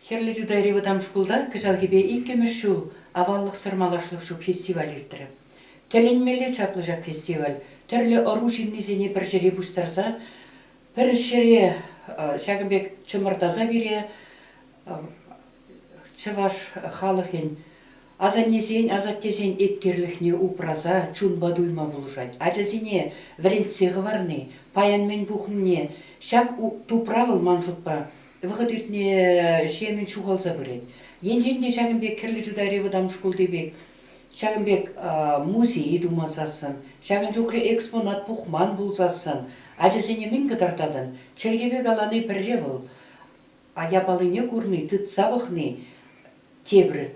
Хӗрлӗ Чутайри вӑтам шкулта кӑҫалхипе иккӗмӗш ҫул Аваллӑхсӑр малашлӑх ҫук фестиваль иртрӗ. Тӗлӗнмелле чаплӑ ҫак фестиваль. Тӗрлӗ ӑру ҫыннисене пӗр ҫӗре пуҫтарса, пӗр ҫӗре ҫакӑн пек чӑмӑртаса пире чӑваш халӑхӗн асаннесен, асаттесен еткерлӗхне упраса чунпа туйма пулӑшать. Ачасене вӗрентсе хӑварни, паян мӗн пухнине ҫак тупра вӑл ман шутпа вӑхӑт иртнӗ ҫемӗн ҫухалса пырать. Енчен те ҫакӑн пек Хӗрлӗ Чутайри вӑтам шкулти пек ҫакӑн пек музей тумасассӑн, ҫакӑн чухлӗ экспонат пухман пулсассӑн ачасене мӗн кӑтартатӑн? Чӗлхепе калани пӗрре вӑл, а япалине курни, тытса пӑхни тепӗр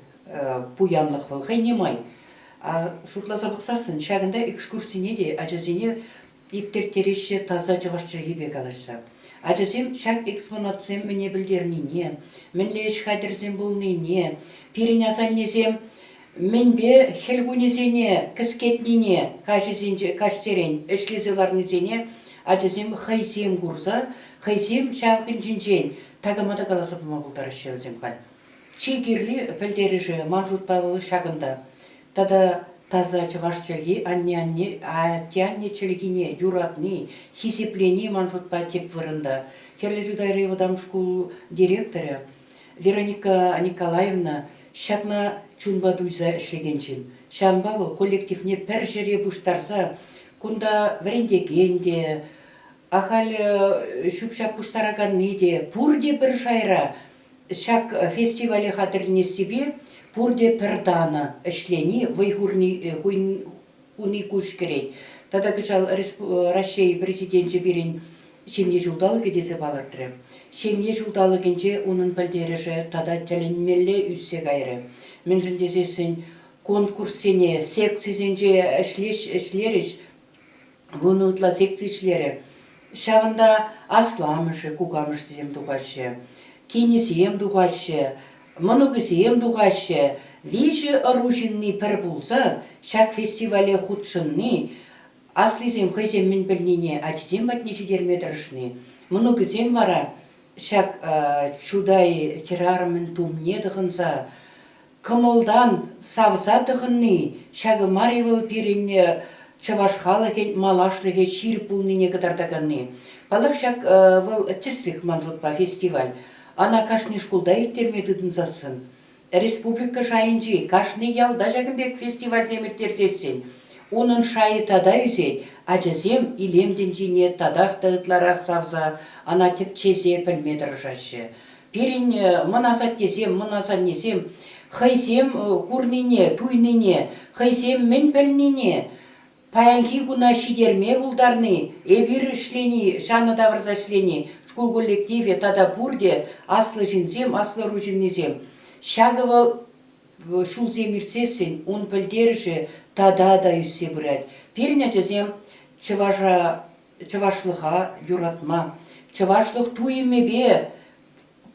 пуянлӑх вӑл хӑйне май. Шутласа пӑхсассӑн ҫакӑнта экскурсине те ачасене ирттертереҫҫӗ таса чӑваш чӗлхипе калаҫса. Ачасем ҫак экспонатсем мӗне пӗлтернине, мӗнле ӗҫ хатӗрсем пулнине, пирӗн асаннесем мӗнпе хӗл кунӗсене кӗскетнине каҫӗсенче каҫсерен ӗҫлесе ларнисене ачасем хӑйсем курса, хӑйсем ҫав ҫинчен такама та каласа пама пултараҫҫӗ вӗсем халь. Чи кирли пӗлтерӗшӗ ман шутпа вӑл ҫакӑнта. Тата таса чӑваш чӗлхи анне-анне, атте-анне чӗлхине юратни, хисеплени ман шутпа тӗп вырӑнта. Хӗрлӗ Чутайри вӑтам шкул директорӗ Вероника Николаевна ҫакна чунпа туйса ӗҫлекен ҫын. Ҫавӑнпа вӑл коллективне пӗр ҫӗре пуҫтарса кунта вӗрентекен те, ахаль ҫӳп-ҫап пуҫтараканни те пурте пӗр шайра Ҫак фестивале хатӗрленессипе пурте пӗр танӑ ӗҫлени, вӑй хуни куҫ кӗрет. Тата кӑҫал Раҫҫей Президенчӗ пирӗн Ҫемье ҫулталӑкӗ тесе палӑртрӗ. Ҫемье ҫулталӑкӗнче унӑн пӗлтерӗшӗ тата тӗлӗнмелле ӳссе кайрӗ. Мӗншӗн тесессӗн конкурссене, секцисенче ӗҫлерӗҫ, 10 ытла секци ӗҫлерӗ. Ҫавӑнта асламӑшӗ, кукамӑшӗсем тухаҫҫӗ, кинӗсем тухаҫҫӗ, мӑнукӗсем тухаҫҫӗ. Виҫӗ ӑру ҫынни пӗр пулса ҫак фестивале хутшӑнни, аслисем хӑйсем мӗн пӗлнине ачисем патне ҫитерме тӑрӑшни, мӑнукӗсем вара ҫак Чутай хӗрарӑмӗн тумне тӑхӑнса кӑмӑлтан савса тӑхӑнни ҫакӑ мар-и вӑл пирӗн чӑваш халӑхӗн малашлӑхӗ ҫирӗп пулнине кӑтартаканни. Паллах, ҫак вӑл тӗслӗх ман шутпа фестиваль. Ӑна кашни шкулта ирттерме тытӑнсассӑн республика шайӗнчи кашни ялта ҫакӑн пек фестивальсем ирттерсессӗн унӑн шайӗ тата ӳсет, ачасем илем тӗнчине татах та ытларах савса ӑна тӗпчесе пӗлме тӑрӑшаҫҫӗ. Пирӗн мӑн асаттесем, мӑн асаннесем хӑйсем курнине, туйнине, хӑйсем мӗн пӗлнине паянхи куна ҫитерме пултарни, эпир ӗҫлени, ҫанӑ тавӑрса ӗҫлени, шкул коллективӗ тата пурте аслӑ ҫынсем, аслӑ ӑру ҫыннисем. Ҫакӑ вӑл ҫулсем иртсессӗн ун пӗлтерӗшӗ тата та ӳссе пырать. Пирӗн ачасем чӑваша чӑвашлӑха юратма, чӑвашлӑх туйӑмӗпе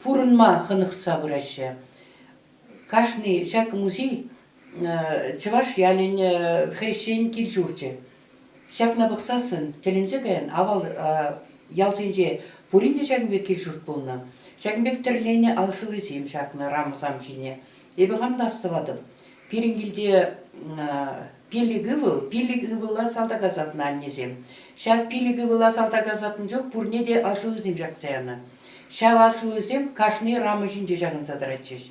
пурӑнма хӑнӑхса пыраҫҫӗ. Кашни ҫак музей чӑваш ялӗн хресчен кил-ҫурчӗ. Ҫакна пӑхсассӑн тӗлӗнсе каян, авал ялсенче пурин те ҫакӑн пек кил-ҫурт пулнӑ. Ҫакӑн пек тӗрленӗ алшӑллисем ҫакнӑ рамӑсам ҫине. Эпӗ хам та астӑватӑп. Пирӗн килте пилӗк ывӑл, пилӗк ывӑла салтака сатнӑ аннесем. Ҫав пилӗк ывӑла салтака сатнӑ чух пурне те алшӑллисем ҫакса янӑ. Ҫав алшӑллисем кашни рама ҫинче ҫакӑнса тӑратчӗҫ.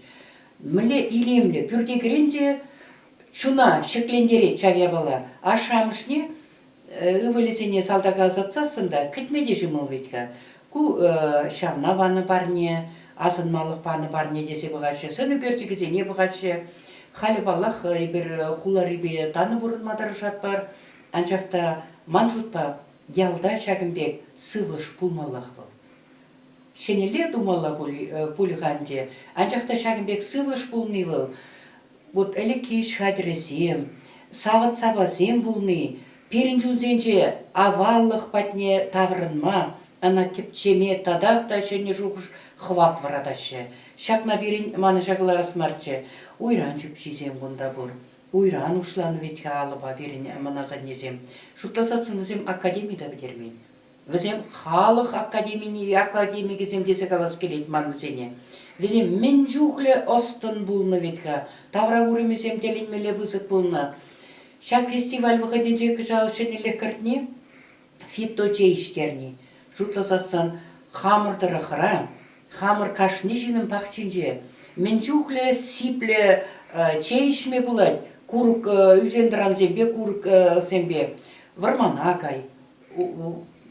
Мӗнле илемлӗ пӳрте кӗрен те чуна ҫӗклентерет ҫав япала. Ашшӗ-амӑшне ывӑлӗсене салтака ӑсатсассӑн та кӗтме те ҫӑмӑл вӗт-ха. Ку ҫавна панӑ парне, асӑнмалӑх панӑ парне тесе пӑхаҫҫӗ, сӑн ӳкерчӗкӗсене пӑхаҫҫӗ. Халӗ, паллах, эпир хуларипе танӑ пурӑнма тӑрӑшатпӑр, анчах та ман шутпа ялта ҫакӑн пек сывлӑш пулмаллах вӑл. Ҫӗнӗлле тумалла пуль-ха ӗнтӗ, анчах та ҫакӑн пек сывлӑш пулни вӑл Вот ӗлӗкхи ӗҫ хатӗрӗсем, савӑт-сапасем пулни пирӗн чунсенче аваллӑх патне таврӑнма, ӑна тӗпчеме татах та ҫӗнӗ шухӑш хӑват вӑратаҫҫӗ. Ҫакна пирӗн манӑҫа кӑларас марччӗ. Уйран ҫӳпҫисем кунта пур. Уйран уҫланӑ вӗт-ха алӑпа пирӗн мӑн асаннесем. Шутласассӑн вӗсем академи та пӗтермен. Вӗсем халӑх академине академикӗсем тесе калас килет ман вӗсене. Вӗсем мӗн чухлӗ ӑс-тӑн пулнӑ вӗт-ха, тавракурӑмӗсем тӗлӗнмелле пысӑк пулнӑ. Ҫак фестиваль вӑхӑтӗнче кӑҫал ҫӗнӗлӗх кӗртни фиточей ӗҫтерни. Шутласассан хамӑр тӑрӑхра, хамӑр кашни ҫыннӑн пахчинче мӗн чухлӗ сиплӗ чей ӗҫме пулать курӑк ӳсен-тӑрансемпе, курӑксемпе. Вӑрмана кай,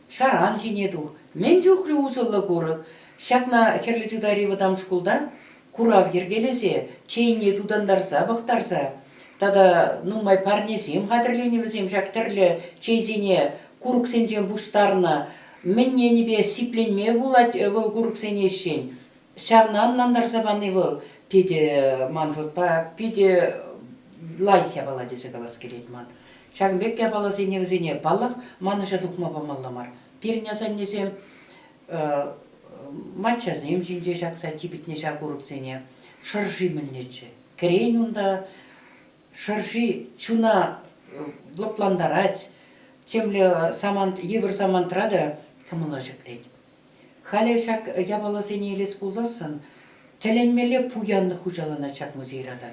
ҫаран ҫине тух. Мӗн чухлӗ усӑллӑ курӑк. Ҫакна Хӗрлӗ Чутайри вӑтам шкулта курав йӗркелесе, чейне тутантарса пӑхтарса тата нумай парнесем хатӗрленӗ вӗсем ҫак тӗрлӗ чейсене курӑксенчен пуҫтарнӑ. Мӗн енӗпе сипленме пулать вӑл курӑксене ӗҫсен, ҫавна ӑнлантарса пани вӑл питӗ, ман шутпа, питӗ лайӑх япала тесе калас килет ман. Ҫакӑн пек япаласене вӗсене, паллах, манӑҫа тухма памалла мар. Пирӗн асаннесем маччасем ҫинче ҫакса типӗтнӗ ҫав курӑксене. Шӑрши мӗнлеччӗ. Кӗрен унта, шӑрши чуна лӑплантарать, темле самант, йывӑр самантра та кӑмӑла ҫӗклет. Халӗ ҫак япаласене илес пулсассӑн тӗлӗнмелле пуянлӑх хуҫаланать ҫак музейра та.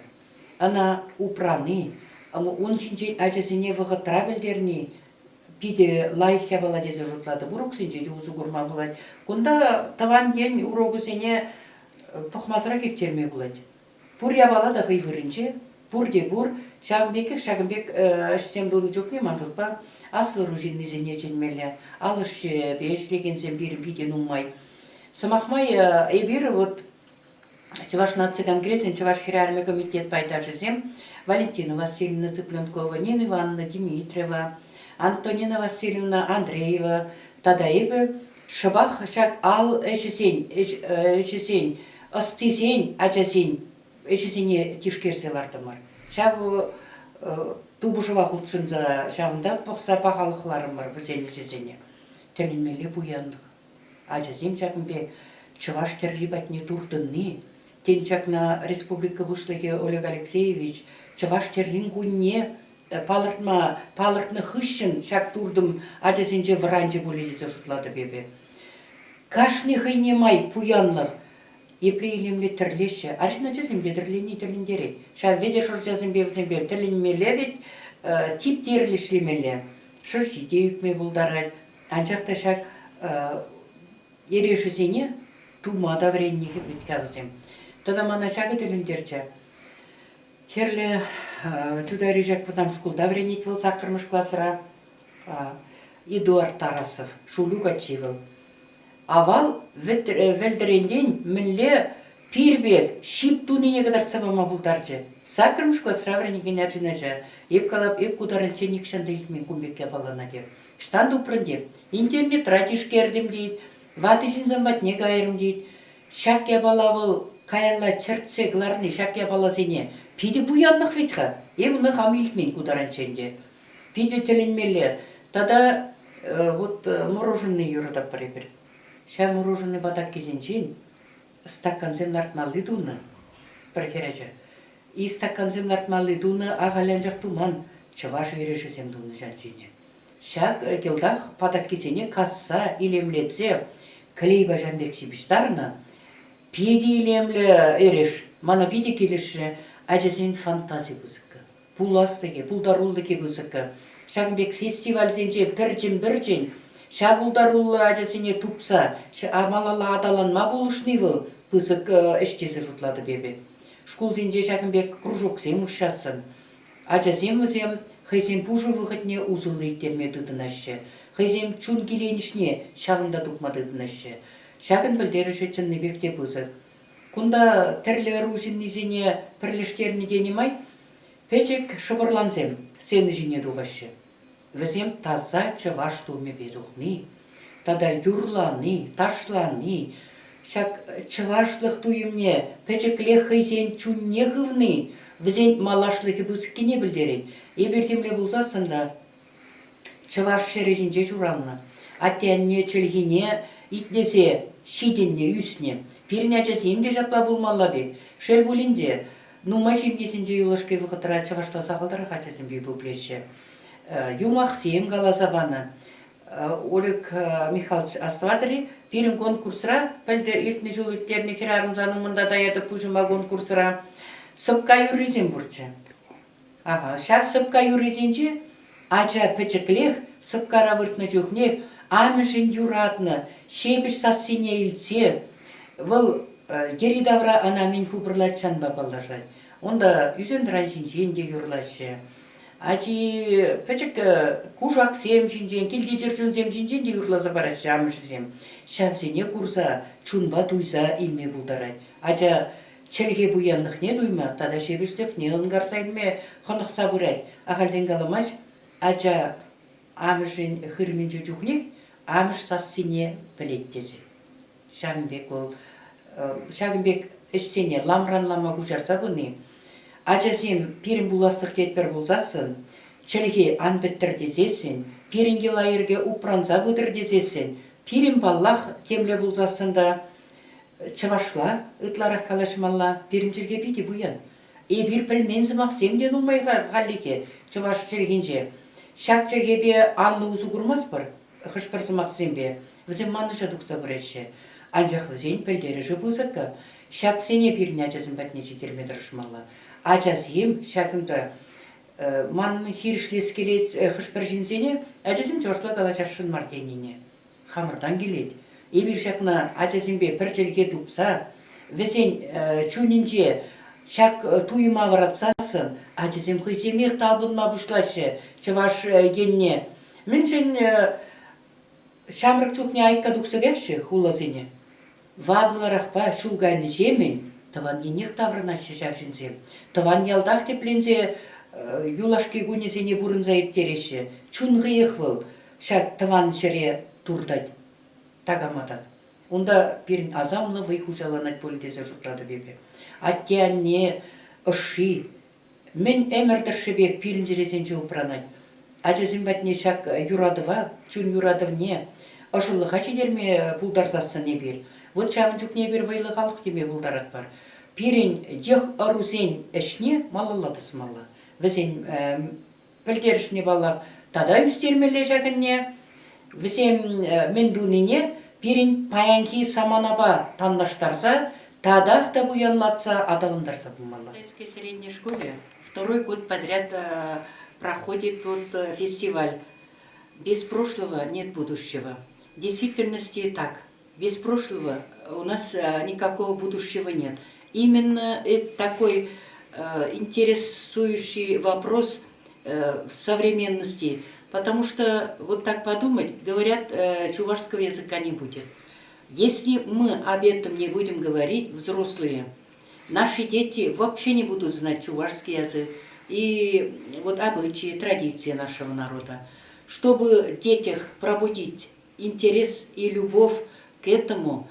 Ӑна упрани, ун ҫинчен ачасене вӑхӑтра пӗлтерни питӗ лайӑх япала тесе шутлатӑп. Уроксенче те усӑ курма пулать. Кунта тӑван ен урокӗсене пӑхмасӑрах ирттерме пулать. Пур япала та хӑй вырӑнче, пурте пур. Ҫавӑн пекех ҫакӑн пек ӗҫсем тунӑ чухне ман шутпа аслӑ ӑру ҫыннисене чӗнмелле. Ал ӗҫӗпе ӗҫлекенсем пирӗн питӗ нумай. Сӑмах май, эпир вот Чӑваш наци конгресӗн Чӑваш хӗрарӑмӗ комитет пайташӗсем Валентина Васильевна Цыпленкова, Нина Ивановна Дмитриева, Антонина Васильевна Андреева тата эпӗ шӑпах ҫак ал ӗҫӗсен ӗҫӗсен ӑстисен ачасен ӗҫӗсене тишкерсе лартӑмӑр. Ҫав тупӑшӑва хутшӑнса ҫавӑнта пӑхса пахалӑхларӑмӑр вӗсен ӗҫӗсене. Тӗлӗнмелле пуянлӑх. Ачасем ҫакӑн пек чӑваш тӗрри патне туртӑнни, тен, ҫакна республика Пуҫлӑхӗ Олег Алексеевич чӑваш тӗррин кунне палӑртма палӑртнӑ хыҫҫӑн ҫак туртӑм ачасенче вӑранчӗ пулӗ тесе шутлатӑп эпӗ. Кашни хӑйне май пуянлӑх епле илемлӗ тӗрлеҫҫӗ. Арҫын ачасем те тӗрлени тӗлӗнтерет. Ҫав вӗтӗ шӑрҫасемпе вӗсемпе тӗлӗнмелле вӗт, типтерлӗ ӗҫлемелле. Шӑрҫи те ӳкме пултарать. Анчах та ҫак эрешӗсене тума та вӗреннӗ вӗт-ха вӗсем. Тата мана ҫакӑ тӗлӗнтерчӗ. Хӗрлӗ Чутайри ҫак вӑтам шкулта вӗренет вӑл саккӑрмӗш класра. Эдуард Тарасов, Шулю каччи вӑл. Авал вӗлтӗрентен мӗнле пир пек ҫип тунине кӑтартса пама пултарчӗ. Саккӑрмӗш класра вӗренекен арҫын ача. Эп калап, эп ку таранччен нихҫан та илтмен кун пек япалана теп. Ӑҫтан тупрӑн теп. Интернетра тишкертӗм тет, ватӑ ҫынсем патне кайрӑм тет. Ҫак япала вӑл каялла чӗртсе кӑларни ҫак япаласене питӗ пуянлӑх вӗт-ха. Эп ӑна хам илтмен ку таранччен те. Питӗ тӗлӗнмелле. Тата вот мороженое юрататпӑр эпир. Ҫав мороженое патаккисенчен стакансем лартмалли тунӑ пӗр хӗрача. И стакансем лартмалли тунӑ ахаль анчах туман, чӑваш эрешӗсем тунӑ ҫав ҫине. Ҫак йӑлтах патаккисене касса илемлетсе клейпа ҫам пек ҫыпӑҫтарнӑ. Питӗ илемлӗ эреш. Мана питӗ килӗшрӗ. Ачасен фантази пысӑккӑ, пуласлӑхӗ, пултарулӑхӗ пысӑккӑ. Ҫакӑн пек фестивальсенче пӗрчӗн-пӗрчӗн ҫав пултаруллӑ ачасене тупса малалла аталанма пулӑшни вӑл пысӑк ӗҫ тесе шутлатӑп эпӗ. Шкулсенче ҫакӑн пек кружоксем уҫсассӑн Ачасем вӗсем хӑйсен пушӑ вӑхӑтне усӑллӑ ирттерме тытӑнаҫҫӗ, хӑйсем чун киленӗҫне ҫавӑнта тупма тытӑнаҫҫӗ. Ҫакӑн пӗлтерӗшӗ чӑннипех те пысӑк. Кунта тӗрлӗ ӑру ҫыннисене пӗрлештернӗ тенӗ май пӗчӗк шӑпӑрлансем сцена ҫине тухаҫҫӗ. Вӗсем таса чӑваш тумӗпе тухни тата юрлани, ташлани, ҫак чӑвашлӑх туйӑмне пӗчӗклех хӑйсен чунне хывни вӗсен малашлӑхӗ пысӑккине пӗлтерет. Эпир темле пулсассӑн та чӑваш ҫӗрӗ ҫинче ҫуралнӑ. Атте-анне чӗлхине итлесе ҫитӗннӗ, ӳснӗ. Пирӗн ачасем те ҫапла пулмалла пек. Шел пулин те, нумай ҫемьесенче юлашки вӑхӑтра чӑвашла сахалтарах ачасемпе пуплеҫҫӗ. Юмахсем каласа панӑ. Олег Михайлович астӑватӑр-и? Пирӗн конкурсра, пӗлтӗр иртнӗ ҫул ирттернӗ хӗрарӑмсан умӑнта таятӑп пуҫӑма конкурсра, сӑпка юррисем пурччӗ. Ага, ҫав сӑпка юррисенче ача пӗчӗклех сӑпкара выртнӑ чухне амӑшӗн юратнӑ ҫепӗҫ сассине илтсе вӑл йӗри-тавра ӑна мӗн хупӑрлать ҫанпа паллашать. Унта ӳсен-тӑран ҫинчен те юрлаҫҫӗ. Ачи пӗчӗк кушаксем ҫинчен, килти чӗрчунсем ҫинчен те юрласа параҫҫӗ амӑшӗсем. Ҫавсене курса, чунпа туйса илме пултарать. Ача чӗлхе пуянлӑхне туйма тата ҫепӗҫлӗхне ӑнкарса илме хӑнӑхса пырать. Ахальтен каламасть, ача амӑшӗн хырӑмӗнче чухнех амӑш сассине пӗлет тесе. Ҫавӑн пек вӑл ҫакӑн пек ӗҫсене ламран лама куҫарса пыни ачасем пирӗн пуласлӑх тетпӗр пулсассӑн, чӗлхе ан пӗттӗр тесессӗн, пирӗн йӑла-йӗрке упранса пытӑр тесессӗн, пирӗн, паллах, темле пулсассӑн та чӑвашла ытларах калаҫмалла. Пирӗн чӗлхе питӗ пуян. Эпир пӗлмен сӑмахсем те нумай-ха хальлӗхе чӑваш чӗлхинче. Ҫак чӗлхепе анлӑ усӑ курмастпӑр хӑш-пӗр сӑмахсемпе. Вӗсем манӑҫа тухса пыраҫҫӗ. Анчах вӗсен пӗлтерӗшӗ пысӑккӑ. Ҫаксене пирӗн ачасем патне ҫитерме тӑрӑшмалла. Ачасем ҫакӑнта ман хирӗҫлес килет хӑш-пӗр ҫынсене, ачасем чӑвашла калаҫасшӑн мар тенине. Хамӑртан килет. Эпир ҫакна ачасемпе пӗр чӗлхе тупса вӗсен чунӗнче ҫак туйӑма вӑратсассӑн ачасем хӑйсемех талпӑнма пуҫлаҫҫӗ чӑваш енне. Мӗншӗн ҫамрӑк чухне айкка тухса каяҫҫӗ хуласене? Ватӑларахпа ҫул кайнӑҫемӗн тӑван енех таврӑнаҫҫӗ ҫав ҫынсем. Тӑван ялтах тӗпленсе юлашки кунӗсене пурӑнса ирттереҫҫӗ. Чун хӑех вӑл ҫак тӑван ҫӗре туртать такама та. Унта пирӗн асамлӑ вӑй хуҫаланать пуль тесе шутлатӑп эпӗ. Атте-анне ӑшши мӗн ӗмӗр тӑршшӗпех пирӗн чӗресенче упранать. Ачасем патне ҫак юратӑва, чун юратӑвне, ӑшӑлӑха ҫитерме пултарсассӑн эпир, вот ҫавӑн чухне эпир вӑйлӑ халӑх теме пултаратпӑр. Пирӗн йӑх-ӑрусен ӗҫне малалла тӑсмалла. Вӗсен пӗлтерӗшне, паллах, тата ӳстермелле ҫакӑнне. Вӗсем мӗн тунине пирӗн паянхи саманапа танлаштарса татах та пуянлатса аталантарса пымалла. Советской средней школе второй год подряд проходит вот фестиваль «Без прошлого нет будущего». В действительности так. Без прошлого у нас никакого будущего нет. Именно такой интересующий вопрос в современности, потому что, вот так подумать, говорят, чувашского языка не будет. Если мы об этом не будем говорить, взрослые, наши дети вообще не будут знать чувашский язык и вот обычаи, традиции нашего народа. Чтобы детях пробудить интерес и любовь к этому,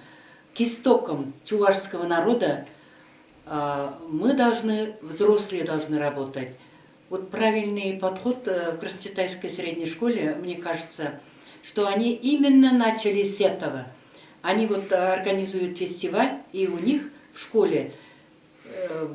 к истокам чувашского народа, мы должны, взрослые должны работать. Вот правильный подход в Красночетайской средней школе, мне кажется, что они именно начали с этого. Они вот организуют фестиваль, и у них в школе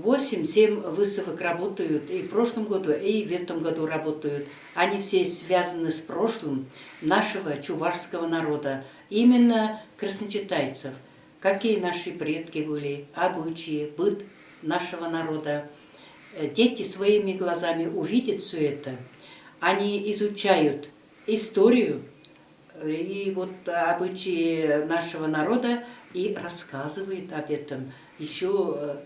8-7 выставок работают и в прошлом году, и в этом году работают. Они все связаны с прошлым нашего чувашского народа, именно красночетайцев. Какие наши предки были, обычаи, быт нашего народа. Дети своими глазами увидят все это. Они изучают историю и вот обычаи нашего народа и рассказывает об этом. Еще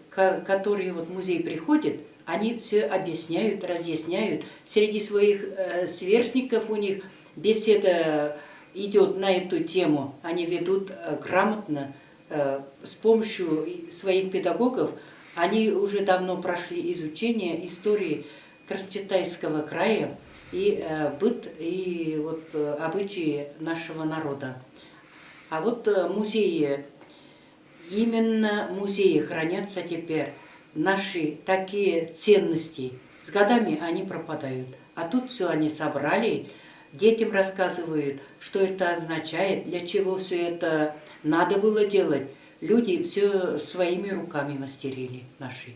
которые вот в музей приходят, они все объясняют, разъясняют. Среди своих сверстников у них беседа идет на эту тему. Они ведут грамотно, с помощью своих педагогов. Они уже давно прошли изучение истории Красночетайского края и быт, и вот обычаи нашего народа. А вот музеи, именно музеи хранятся теперь наши такие ценности. С годами они пропадают. А тут все они собрали, детям рассказывают, что это означает, для чего все это надо было делать. Люди все своими руками мастерили, наши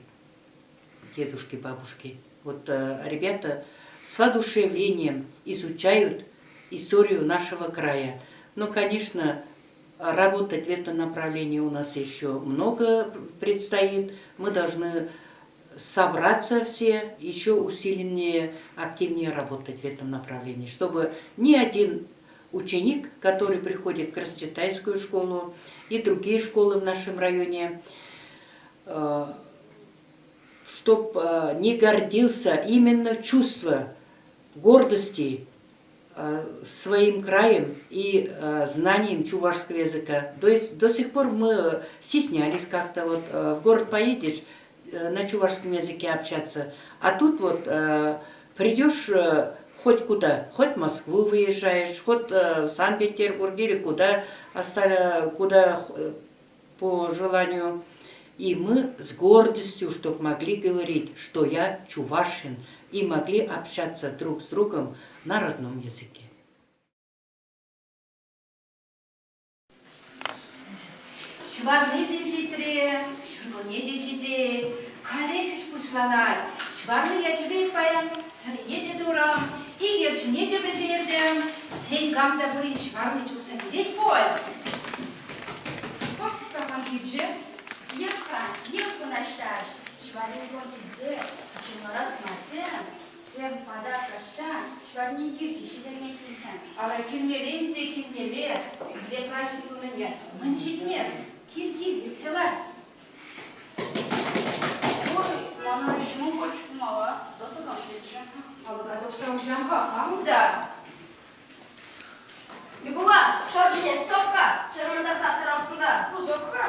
дедушки, бабушки. Вот ребята с воодушевлением изучают историю нашего края. Но, конечно, Работать в этом направлении у нас еще много предстоит. Мы должны собраться все, еще усиленнее, активнее работать в этом направлении, чтобы ни один ученик, который приходит в Красчитайскую школу и другие школы в нашем районе, чтоб не гордился именно чувство гордости своим краем и знанием чувашского языка. То есть до сих пор мы стеснялись как-то, вот в город поедешь, на чувашском языке общаться, а тут вот придешь хоть куда, хоть в Москву выезжаешь, хоть в Санкт-Петербург или куда, куда по желанию. И мы с гордостью, чтобы могли говорить, что я чувашин, и могли общаться друг с другом на родном языке. Ҫӑварни те ҫитрӗ, ҫуркунне те ҫитет, каллех ӗҫ пуҫланать. Ҫӑварни ячӗпе паян сӑрине те турӑм, икерчине те пӗҫертӗм. Тен, кам та пулин ҫӑварни чупса килет пуль. Пӑх-та килчӗ. Йӑх-ха, йӑх кунаҫташ. Ҫӑварни кун килсе, чӑмӑрас мар-терӗм. Сем пата каҫса ҫӑварни килчӗ ҫитерме килсен. Ара, килмелле те килмелле. Мӗнле праҫник тунине мӗн ҫитмест. Кил-кил, иртсе лар. Ой, манӑн ҫӑмӑл больше пулмалла. Дотӑкам ҫитчӗ. Алӑка тухса уҫам-ха, хам та. Микула, шӑл ҫине сӑпка чӑрмантарса тӑрам кунта. Пусок-ха.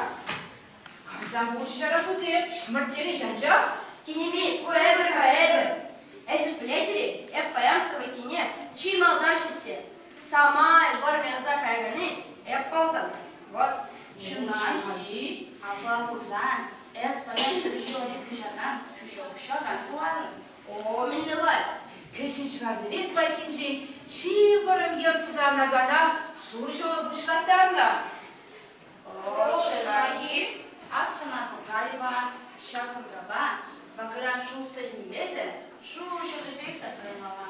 Камсам пулчӗ ҫара кусем, ҫӗмӗрттереҫ анчах. Кинеми, ку эпӗр-ха эпӗ. Эсир пӗлетӗр-и, эп паян тӑвайккине чи малтан ҫитсе, самай вӑрӑм ярса каяканни эп пултӑм. Вот. Чӑнах-и? Апла пулсан, эс паян ҫӳҫе хыҫакан ҫӳҫе укҫакан пулатӑн. О, мӗнле лайӑх! Кӗҫӗн ҫӑварнире тӑвайккинчен чи вӑрӑм йӗр туса анакана шуҫӑлӑ пуҫлантарнӑ. О, чӑнах-и? Ак сана Кукаева, ҫак кӑмрапа вакӑран шулса илмелле те шуҫӑлли пек тасалмалла.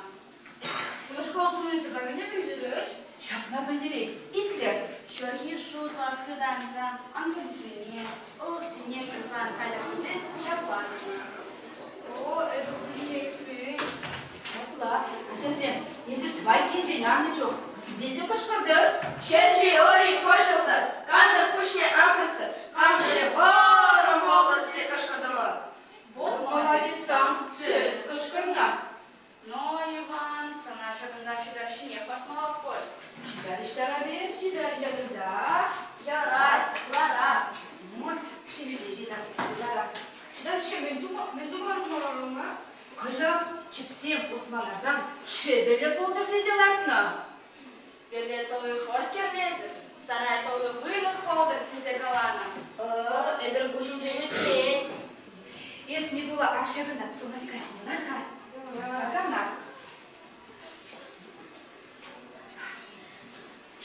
Кунашкал туйӑтӑка мӗне пӗлтерет? Ҫакна пӗлтерет. Итлӗр. Ҫурхи шурлӑх хытанса ӑнкӑрсене, улӑхсене чурсан кайтӑр тесе ҫапла тунӑ. О, эпӗ кунне илтмен. Ҫапла, ачасем, эсир тӑвайккинчен аннӑ чух тесе кӑшкӑртӑр. Ҫерҫи ӑри хуҫӑлтӑр, кантӑр пуҫне ан сыхтӑр, кантӑрӗ вӑрӑм пултӑр тесе кӑшкӑртӑмӑр. Вот молодецам, тӗрӗс кӑшкӑрнӑ. Но, Иван, сана ҫакӑнта ҫытар ҫинех лартмаллах пуль. Ҫитар ҫитар ҫитар ҫакӑнта. Ярать, ларать. Мурт, ҫинҫе ҫитар, ҫитар. Ҫитар ҫе мӗн тума, мӗн тума лартмалла Кӑҫал чӗпсем усма ларсан шӗпӗлӗ пултӑр тесе лартнӑ. Пӗле тӑлӑх хӑр кӗрлесӗр, сарай тӑлӑх выльӑх пултӑр тесе каланӑ. Эпир куҫӗнчен ӳсмен. Эс Микула ак ҫакӑнта сунаска ҫынна-ха. Сакана.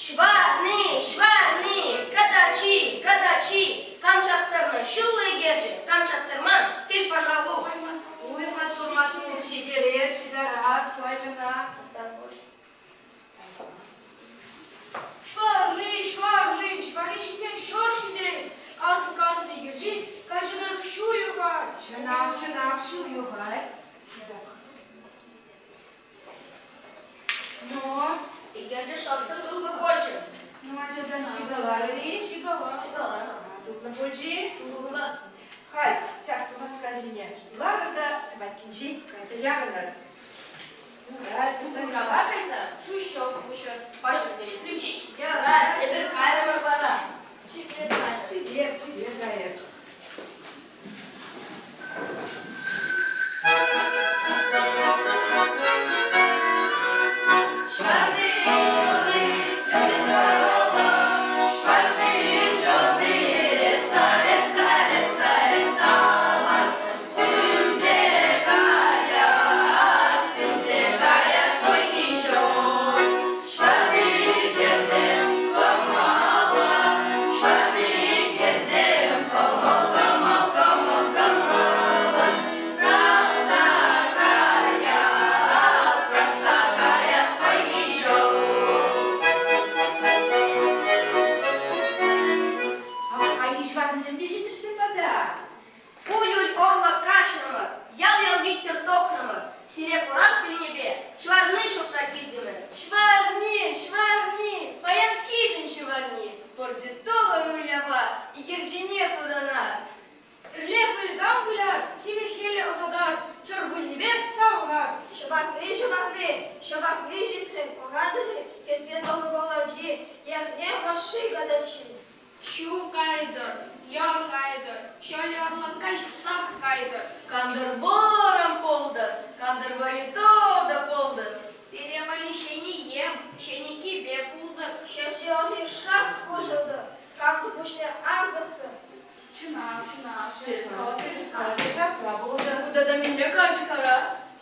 Ҫӑварни, ҫӑварни, катачи, катачи, кам частарнӑ ҫуллӑ икерчӗ, кам частарман, кил пашалу. Ой, маттур, маттур, ҫитерес, ҫитарас, кӑвайчана. Ҫӑварни, ҫӑварни, ҫӑварни ҫитсен ҫӑр ҫитет. Картлӑ-картлӑ икерчи каччӑ тӑрӑх ҫу юхать. Чӑнах, чӑнах, ҫу юхать. Ну? Икерчӗ шӑлсӑр тутлӑ пулчӗ. Ну, ачасем ҫикаларӑр-и? Ҫикалар. Ҫикалар. Тутлӑ пулчӗ-и? Тутлӑ. Халь ҫак сумаска ҫине ларӑр та тӑвайккинчен кайса ярӑнӑр. Кава кайса шуҫҫӑк уҫӑр, паҫӑр перетрӗмех. Юрать, эпир кайрӑмӑр вара. Чипер кайӑр. Чипер, чипер кайӑр. Ҫу кайтӑр, ял кайтӑр, ҫӑлӗ авлан каҫсах кайтӑр. Кантӑр вӑрӑм пултӑр, кантӑр вӑри тутӑ пултӑр. Пире валли ҫӗнӗ йӗм, ҫӗнӗ кӗпе пултӑр. Ҫерҫи шак хуҫӑлтӑр, кантӑр пуҫне ан сӑхтӑр. Чӑнах, чӑнах, Ҫапла пултӑр. Ку тата мӗнле карчӑк ара?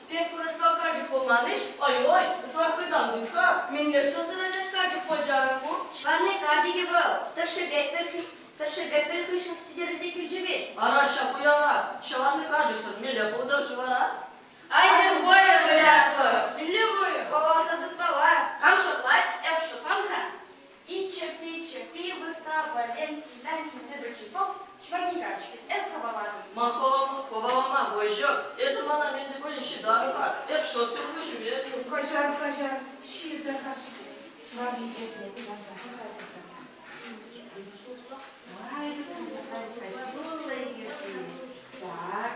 Пек кунашкал карчӑк пулман-иҫ? Ой-ой, ытла хытан тыт-ха. Мӗнле шӑлсӑр ачаш карчӑк пулчӗ ара ку? Ҫӑварни карчӑкӗ вӑл, тӑршшӗпе пӗр тӑршшӗпе пӗр хыҫҫӑн сӗтӗрсе килчӗ вӗт. Ара, ҫак уява ҫӑварни карчӑксӑр мӗнле пултӑр-ши вара? Айтӑр вӑйӑ вылятпӑр. Мӗнле вӑйӑ? Хӑваласа тытмалла. Кам шутлать, эп шутлам-ха. Иччӗ-пиччӗ, пивӑса, валенки, лянки, тӗпӗр-чипок, ҫӑварни карчӑкӗ, эс хӑвалатӑн. Ман хӑвалама вӑй ҫук. Эсӗ мана мӗн те пулин ҫытарӑр-ха. Эп шӑтсӑр выҫӑ Каҫар, каҫар, ҫыртӑр кашки. Ҫӑварни икерчине тытанса пӑхать сана. Ай, ҫуллӑ икерчи. Так,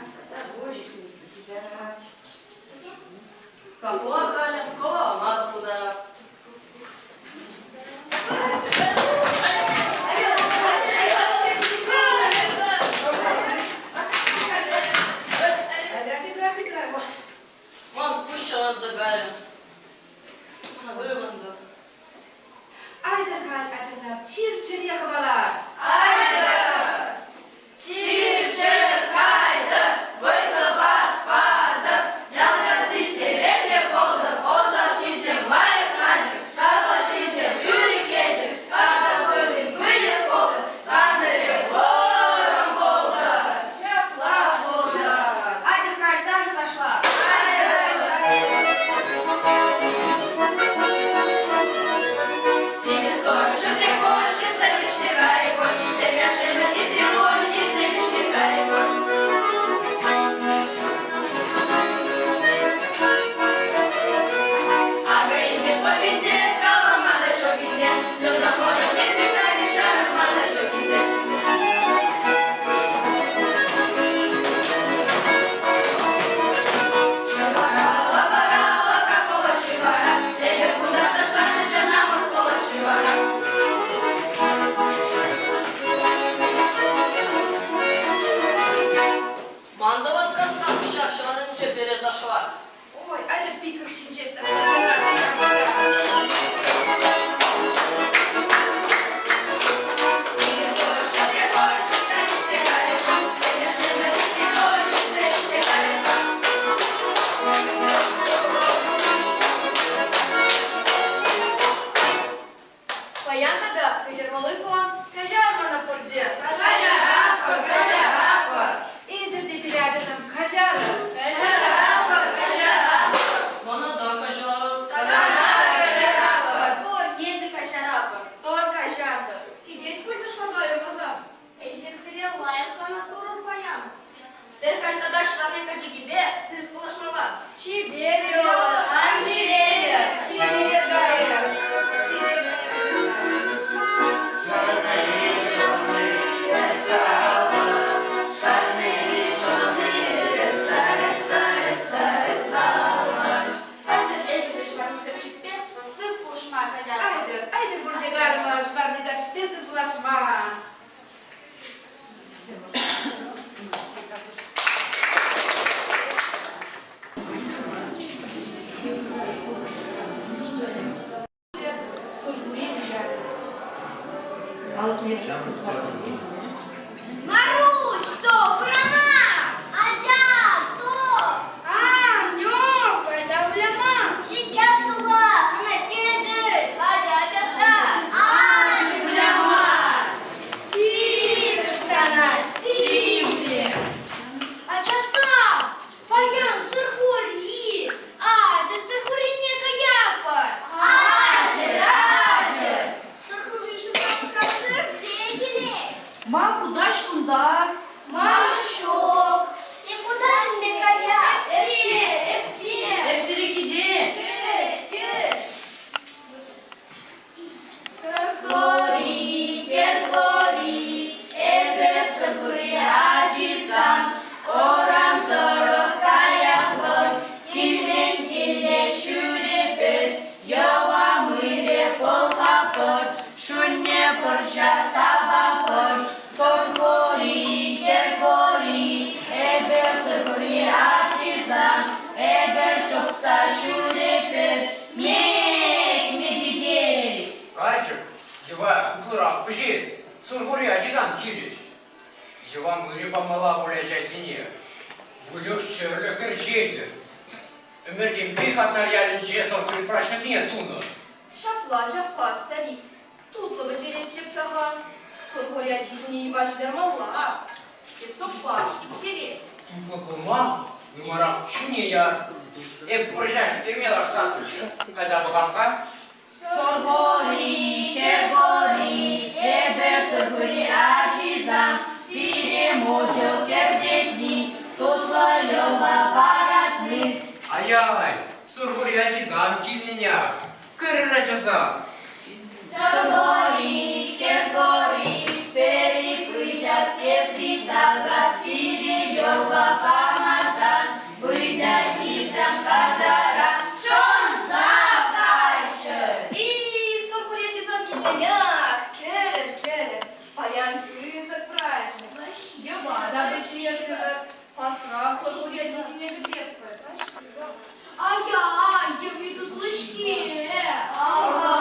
Капла халӗ хӑвалама та пултарап. Ман пуҫ ҫаврӑнса кайрӗ. Ывӑнтӑм. Айтӑр халь, ачасем, чир-чӗре хӑвалар. Айтӑр! Чир-чӗр кайтӑр, вӑй-хӑват патӑр, ял карти тӗреклӗ пултӑр, ӑса ҫынсем лайӑхланчӑр, капла ҫынсем ӳркенчӗр, карта пырӗн выльӑх пултӑр, кантӑрӗ вӑрӑм пултӑр. Ҫапла пултӑр. Айтӑр халь ташӑ ташлар. Симӗс коршӑ тревожи, садишься кайӑкӑн, Пӗрлешӗмӗр тревоги, садишься кайӑкӑн. Акӑ ӗнтӗ повинте, калама та ҫук ӗнтӗ, сылтӑм хӗрсе кайнӑ чарӑнма та ҫук ӗнтӗ. Ҫӑвара, лапра пулать-ши вара, эпир кунта ташланӑ намӑс пулать-ши вара. Ман та васкас ҫак ҫӑварӗнче пере ташлас. Ой, айтӑр питлӗх ҫинче ташлар. Паян тата каҫармалли кун. Каҫар мана пурте. Каҫаратпӑр, каҫаратпӑр. Эсир те пире, ачасем, каҫарӑр. Каҫаратпӑр, каҫаратпӑр. Мана та каҫарӑр. Сана та каҫаратпӑр. Пурне те каҫаратпӑр, тор каҫартӑр. Ҫитет пуль ташласа юрласа. Эсир пире лайӑх кӑна турӑр паян. Тен халь тата ҫӑварни карчӑкӗпе сыв пулӑшмалла. Чипер юл, ан ҫилленӗр. Чипер кайӑр. Чипер. Айтӑр эпир ҫӑварни карчӑкпе сыв пулӑшма каятпӑр. Айтӑр, айтӑр пурте карӑмӑр ҫӑварни карчӑкпе сывпуллашма. Марусь, что, брама? Адя, то! А, нёка, давляма. Сейчас тула, она кеды. Адя, часа. А, гуляма. Тип, сана, типле. А часа, паян сырхури. А, ты сырхури не каяпа. Адя, адя. Сырхури еще Ман хутаҫ кунта. Мамшок! Никуда же не кая! Эпте, эпте! Эп сире килте. Кӗт, кӗт! Сӑрхори, кӗркори, эпӗ сӑрхури ачисам, Орам тӑрӑх каятпӑр, килтен киле ҫӳрепӗр, йӑва мыре пӑлхапӑр, шунне пӑрҫа сапапӑр. пӗҫер, Сурхури ачисам килӗҫ. Йӑва мырӗ памалла пуль ачасене. Выльӑх-чӗрлӗх ӗрчетӗр. Ӗмӗртенпех Атнар ялӗнче Сурхури праҫникне тунӑ. Ҫапла, ҫапла, старик. Тутлӑ пӗҫерес теп та-ха. Сурхури ачисене йӑва ҫытармалла. Песокпа сиктерет. Тутлӑ пулма нумайрах ҫуне яр. Эп пӑрҫа шӳтлеме ларса тӑчӗ. Кайса пӑхам-ха. Сурхури, кӗркури, эпӗ Сурхури ачисам, пире мучӑл кӗртетни, тутлӑ йӑла паратни. Ай-ай, Сурхури ачисам килнӗ-нях. Кӗрӗр, ачасам. Сурхури, кӗркури, пӗри пытять, тепри такать, пире йӑла памасан, пытять килсем картара шӑнса кайччӑр. И-и, Сурхури ачисам килнӗ-нях. Кӗрӗр, кӗрӗр. Паян пысӑк праҫник. Йӑва та вӗҫертӗмӗр. Асра Сурхури ачисене кӗтетпӗр. Ай-яй, йӑви тутлӑ-ҫке. Ага,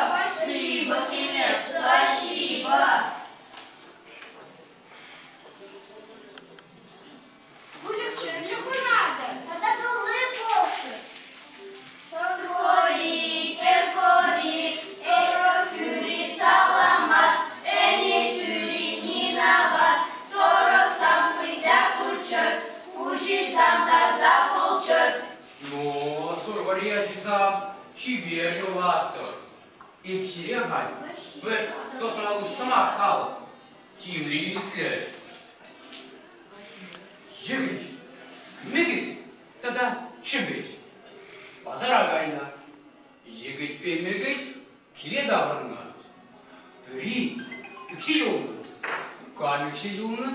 спасибо тебе, спасибо. Выльӑх-чӗрлӗх хуратӑр тата тулли пулччӑр. Сурхури, кӗркури, сорок хӳри саламат, ӗне хӳри Нинават, сороксам пытяк туччӑр, хуҫисам таса пулччӑр. Ну, Сурхури ачисам, чипер юрлаттӑр. Эп сире халь пӗр сӑхраллӑ сӑмах калӑп. Тимлӗ итлӗр. Йӗкӗт, мӗкӗт тата чӗпӗт пасара кайнӑ. Йӗкӗтпе мӗкӗт киле таврӑннӑ. Пӗри ӳксе юлнӑ. Кам ӳксе юлнӑ?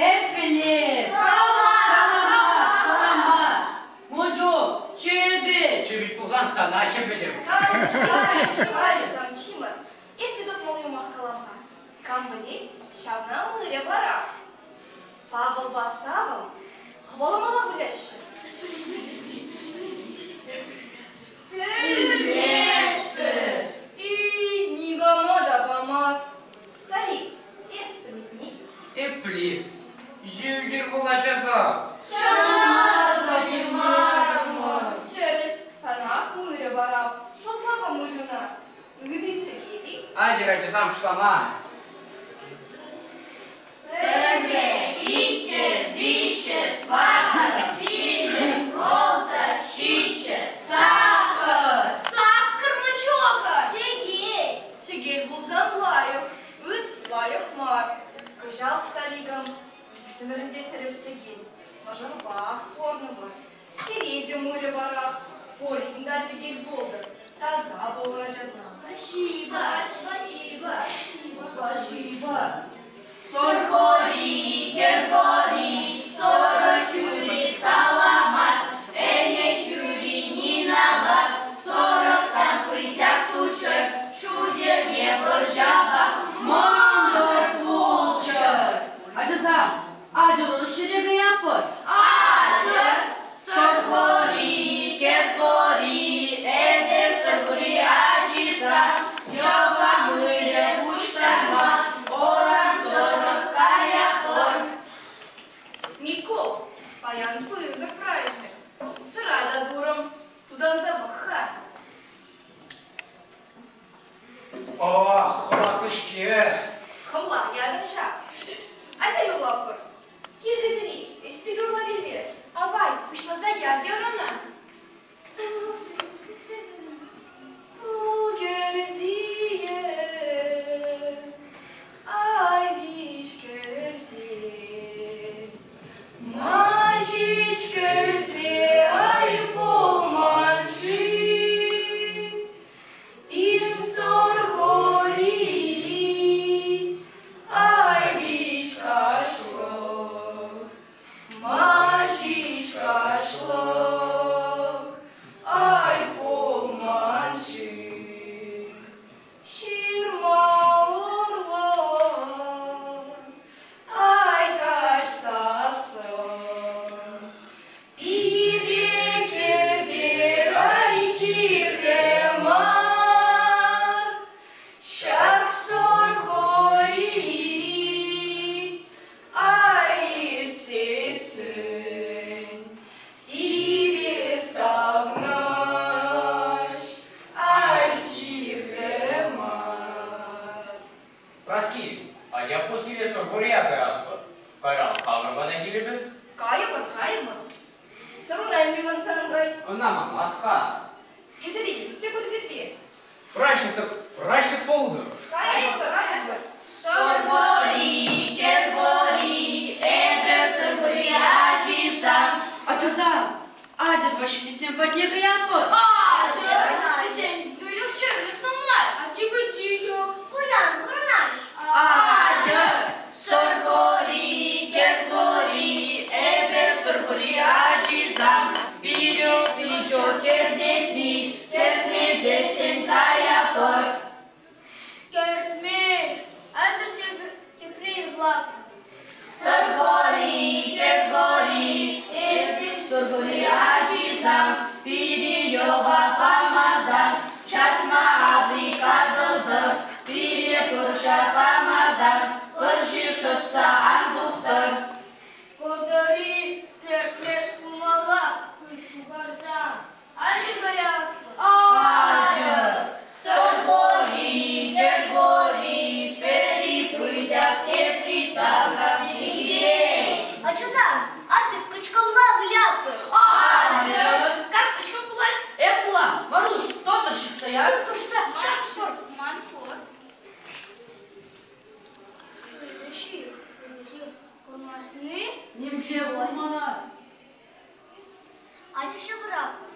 Эп пӗлеп. Каламас, каламас. Мучук, чӗпӗт. Чӗпӗт пулсан сана чӗпӗтӗм. Ачасам, чимӗр. Эп те тупмалли юмах калам-ха. Кам пӗлет, ҫавна мырӗ вара. Павӑлпа Савӑл хӑваламалла выляҫҫӗ. Пӗлместпӗр. И никама та памас. Старик, эс пӗлетни? Эпли, йӗлтӗр вӑл ачаса. Тӗрӗс, сана мырӗ вара. Шутла-ха мырьӑна. Ытитсӗр-и? Атьӑр, ачасам, шутлама. Пӗрре, иккӗ, виҫҫӗ, тӑваттӑ, пилӗк, ултӑ, ҫиччӗ, саккӑр. Саккӑр мӑчокӑ. Текей. Тӗкел пулсан лайӑх, ыт лайӑх мар. Кӑҫал старикӑм иксӗмӗрӗн те тӗрӗс тӗкел. Мӑшӑрпах пурнӑпӑр. Сире те мырӗ вара. Пурин та тӗкел пултӑр, таса пулӑр ачасам. Спасибо, спасибо, Спасибо. Сурхури, кӗркури, сорӑ хӳри саламат, ӗне хӳри Нинават, сорӑсам пытяк туччӑр, шутерне вӑрҫапа мӑнтӑр пулччӑр. Ачасам, атьӑр ҫӗре каятпӑр. Атьӑр, Сурхури, кӗркури, эпӗ Сурхури ачисам, йӑва мырӗ пуҫтарма оран тӑрӑх каятпӑр. Ҫакна манмас-ха. Хӗтӗрет те пур пирки. Праҫник-тӑк праҫник пултӑр. Кайӑпӑр, кайӑпӑр. Сӑрхори, кӗркори, эпӗ сӑрхори ачисам. Ачасам, атьӑр Ваҫлисем патне каятпӑр. Атьӑр, вӗсен выльӑх-чӗрлӗх нумай. Ачи-пӑчи ҫук. Пуян пурӑнаҫ. Атьӑр, сӑрхори, кӗркори, эпӗ сӑрхори ачисам. Пирӗн пичок кӗртетни, кӗртмесессӗн каяпӑр. Кӗртмеш, атьӑр тепре юрлап. Сӑрхори, кӗркори, эпир сӑрхори ачисам, пире йӑва памасан, ҫатма аври катӑлтӑр, пире пырша памасан, пырши шӑтса ан тухтӑр. Кӑлтӑри кӗртмеш пулмалла хыт сухалсан. Атьӑр каятпӑр. Атьӑр, сӑрхори, кӗркори, пӗри пытяк, тепри такам иккен. Ачасам, атьӑр кӑчкӑлла вылятпӑр. Атьӑр! Как кӑчкӑ пулать? Эп пулам, Маруҫ, тотӑр ҫыхса яр. Ман пур, ман пур. Хырӑ-ши, хырӑ-ши, курмасни? Нимҫе курмас. Атя ҫывӑратпӑр.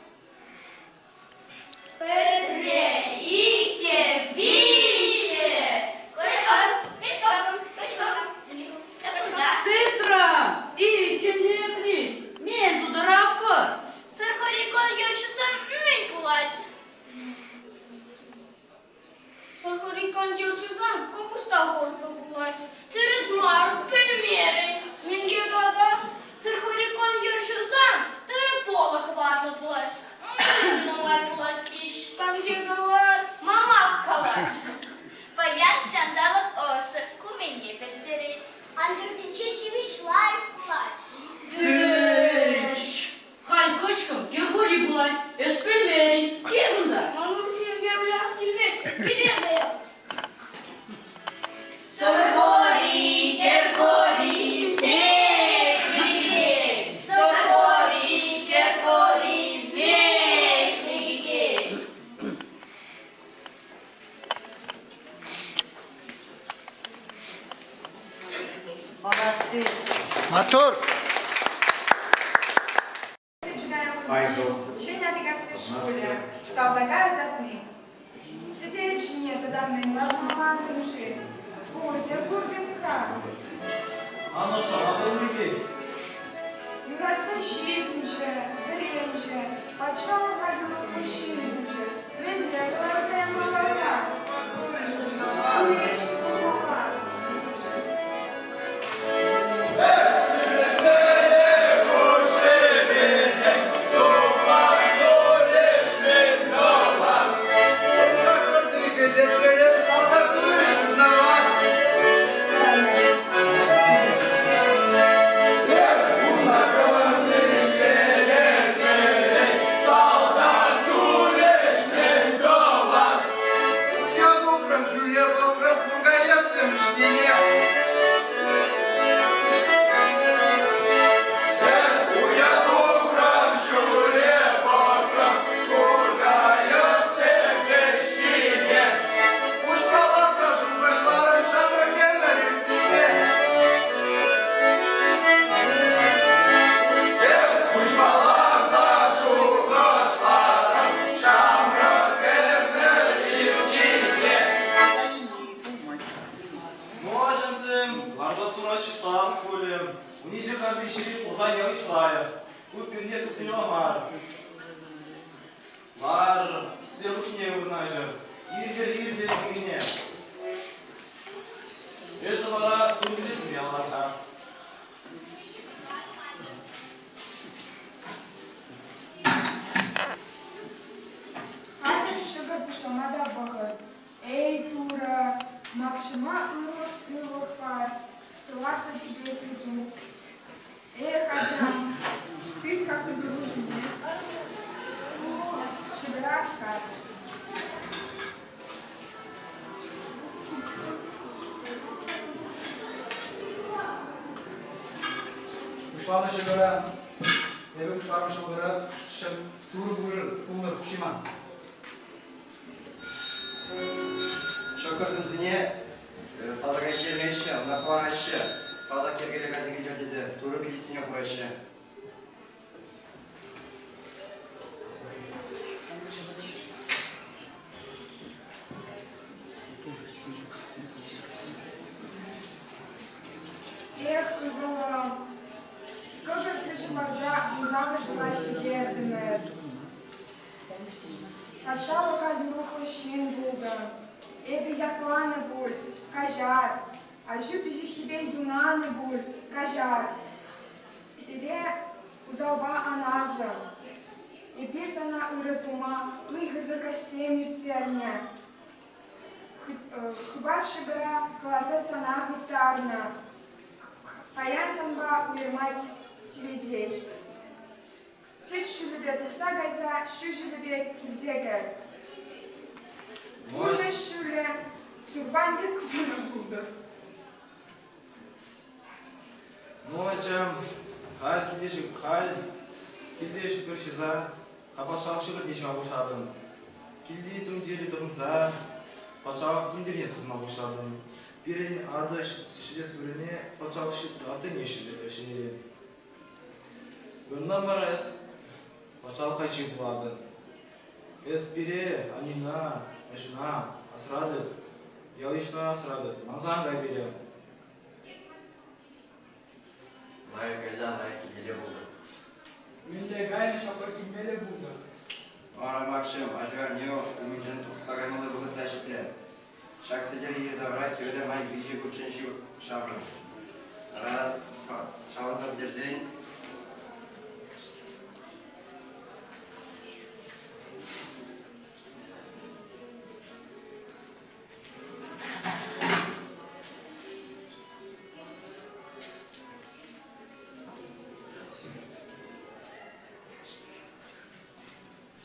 Пӗрре, иккӗ, виҫҫӗ. Кӑчкӑр, кӑчкӑр, кӑчкӑр. Тытра! Иккӗн лекрӗҫ. Мен тутараппӑр. Сӑрхорикон юрҫӑсем мӗн пулать? Сӑрхорикон юрҫӑсем купӑста хуртлӑ пулать. Тӗрӗс мар, пӗлмерӗн. Мӗнке тата? Сӑрхорикон юрҫӑсем тырӑ полӑ хӑватлӑ пулать. Нумай пулать теҫ. Камке калать? Мамак калать. Паян ҫанталӑк ӑшӑ, ку мӗне пӗлтерет? Анкартинче ҫимӗҫ лайӑх пулать. Тӗч! Халь кӑчкӑм Кӗркури пулать. Эс пӗлмерӗн. Кил кунта. Ман урсемпе выляс килмест. Киле каяп. Сӑрхори, Кӗркори, мех, микикей. Сӑрхори, Кӗркори, мех, микикей. Молодцы. Мотор! Ҫӗн Атикасси шкулӗ салтака ӑсатни. Сӗтел ҫине тата мӗн лартмалла-ши? Пурте пур пек-ха. Анӑшка, лапӑн пекех. Юратса ҫитӗнчӗ, вӗренчӗ, патшалӑха юрӑхлӑ ҫын пулчӗ. Мӗнле кӑларса ямалла-ха? Ку ӗҫ пулмалла. Ну, ачамсем, ларса чыслас пулӗ. Униҫӗ карти ҫирӗп пулсан явӑҫ лайӑх. Ку пӳрне тухнила мар. Лар, Серушне вырнаҫӑр. Иртӗр, иртӗр килне. Эсӗ вара тумтирсене лар-ха. Халӗ ҫӑкӑр пуҫлама та вӑхӑт. Эй, Турӑ, Макҫӑма ырлӑх-сывлӑх пар, сыватнӑ тебе тыту. Эх, ачам, тыт-ха кӑкӑру ҫине. Ҫӑкӑра кас. Пуҫланӑ ҫӑкӑра, эпӗ пуҫланӑ ҫӑлтӑра ҫӑм. Турӑ пултӑр, Ҫиман. Ҫӑкӑр сӑмсине салтака ҫитермеҫҫӗ, ӑна хӑвараҫҫӗ. Салтак йӗркеллӗ кайса килтӗр тесе Турӑ пилӗссине хураҫҫӗ. Эх, ывӑлӑм, кӑкӑр сӗчӗ парса вунсакӑр ҫула ҫитертӗмӗр. Патшалӑха юрӑхлӑ ҫын пултӑм. Эпӗ ятланӑ пуль, каҫар. Аҫу пиҫиххипе юнанӑ пуль, каҫар. Пире усалпа ан асӑн. Эпир сана ырӑ тума ыйхӑсӑр каҫсем ирттернӗ. Хыпар ҫӑкӑра кӑларса сана хыптарнӑ. Паян санпа уйӑрма тиветех. Сӗт ҫулӗпе тухса кайса ҫу ҫулӗпе килсе кӗр. Пурнӑҫ ҫулӗ сурпан пек вӑрӑм пултӑр. Ну, ачам, халь килте халь килте ҫӑкӑр ҫыса патшалӑх ҫӑкӑрне ҫиме пуҫлатӑн. Килти тумтире тӑхӑнса патшалӑх тумтирне тӑхӑнма пуҫлатӑн. Пирӗн атӑ ҫӗлес вырӑнне патшалӑх аттине ҫӗнетет. Ырнан вара эс патшалӑх ачи пулатӑн. Эс пире, Анина, аҫуна асра тыт, ял-йышна асра тыт, манса ан кай пире. Лайӑх кайсан лайӑх килмелле пултӑр. Мӗнле кайнӑ ҫапла килмелле пултӑр. Вара Макҫӑм, аҫу-аннӳ умӗнчен тухса каймалли вӑхӑт та ҫитрӗ. Ҫак сӗтел йӗри-тавра хӗвеле май виҫӗ хутчен ҫаврӑн. Ҫаврӑнса пӗтерсен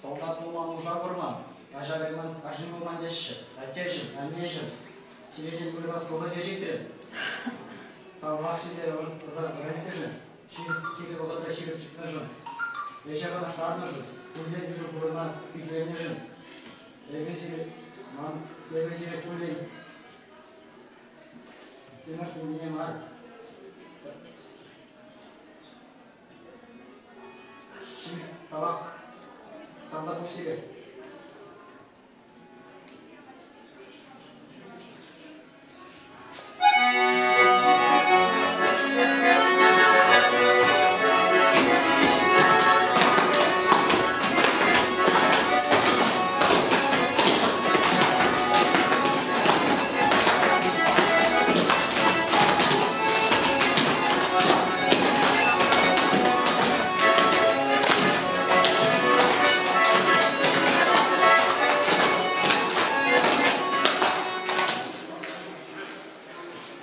Салтак пулман нуша курман, аҫа кайман арҫын пулман теҫҫӗ. Аттеҫӗм, аннеҫӗм, сире вырӑна сывлӑхӗ ҫитрӗ. Тавах сире ӑса вӗрентнӗшӗн, кирлӗ вӑхӑтра ҫирӗп чӑтнӑшӑн, ӗҫе хӑнӑхтарнӑшӑн, куллен ырӑ пурӑнма пикленнӗшӗн. Эпӗ сире, ман, эпӗ сире куллен ӗмӗртнине мар. Тавах. Тавтапуҫ сире.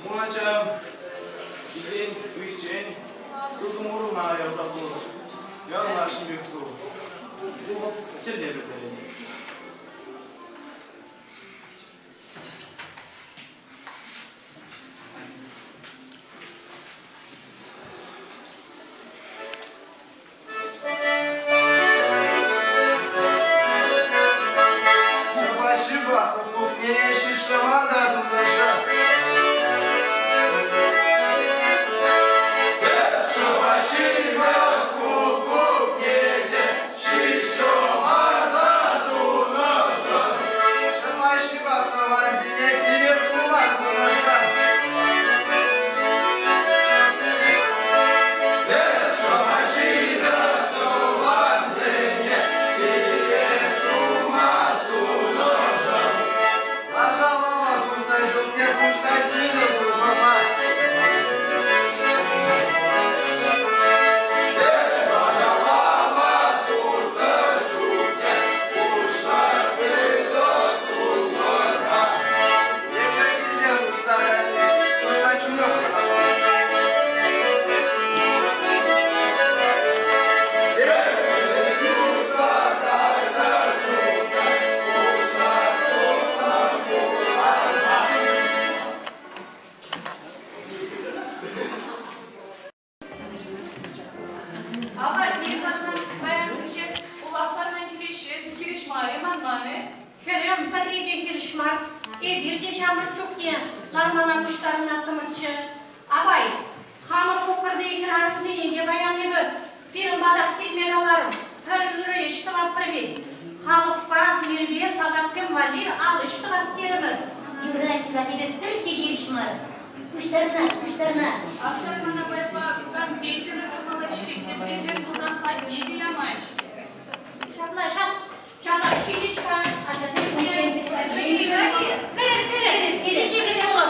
Мур ачам, килтен уйччен сылтӑм уруна ярса пус. Яланах ҫимех ту. Вӑхӑт тӗлне пӗлтерет. Спасибо, куккукне ҫиччӗ мар та тунӑшӑ. Спасибо, куккукне те ҫиччӗ мар та. мар-и? Хӗрӗм пӗрре те хирӗҫ мар. Эпир те ҫамрӑк чухне лармана пуҫтарӑнаттӑмӑрччӗ. Авай, хамӑр кукӑрти хӗрарӑмсене те паян эпӗ пирӗн патах килме каларӑм. Пӗр ырӑ ӗҫ тӑватпӑр вӗт. Халӑхпа, мирпе салтаксем валли ал ӗҫ тӑвас терӗмӗр. Юрать, юрать, эпӗ пӗртте хирӗҫ мар. Пуҫтарӑнать, пуҫтарӑнать. Ак ҫак мана пайпа компьютера кӑмӑллаҫҫӗ, теприсем пулсан патне те ямаҫ. Ҫапла час, часах ҫитӗҫ-ха, ачасем те. Кӗрӗр, кӗрӗр, киле пулӑр.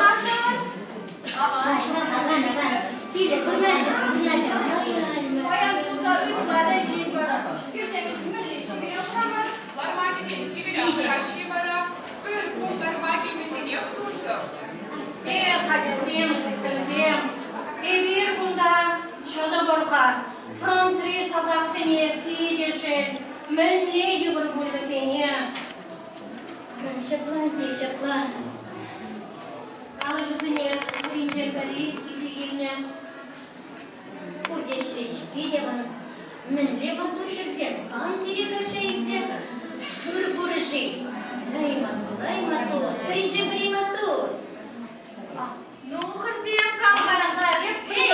Аван, аван, аван. Киле, вырнаҫӑр, вырнаҫӑр. Паян кунта ытла та ҫил вара. Кӗрсен эс мӗнле сивӗре хӑраман? Ларма тесен сивӗре аптрашши вара. Пӗр кун ларма килмесенех турсӑм. Эх, ачасем, хӗрсем, эпир кунта чӑтӑпӑр-ха. Фронтри салтаксене питӗ шел. Мӗнле йывӑр пуль вӗсене. Ҫапла те ҫапла. Алӑҫӑсене пуринчен пӗри килсе илнӗ. Пурте ӗҫрӗҫ, питӗ аван. Мӗнле маттур хӗрсем, ан сире качча илсе ыр курӗ-ши? Ай, маттур, ай, маттур, пӗринчен пӗри маттур. Ну, хӗрсем, кам паян лайӑх ӗҫлет?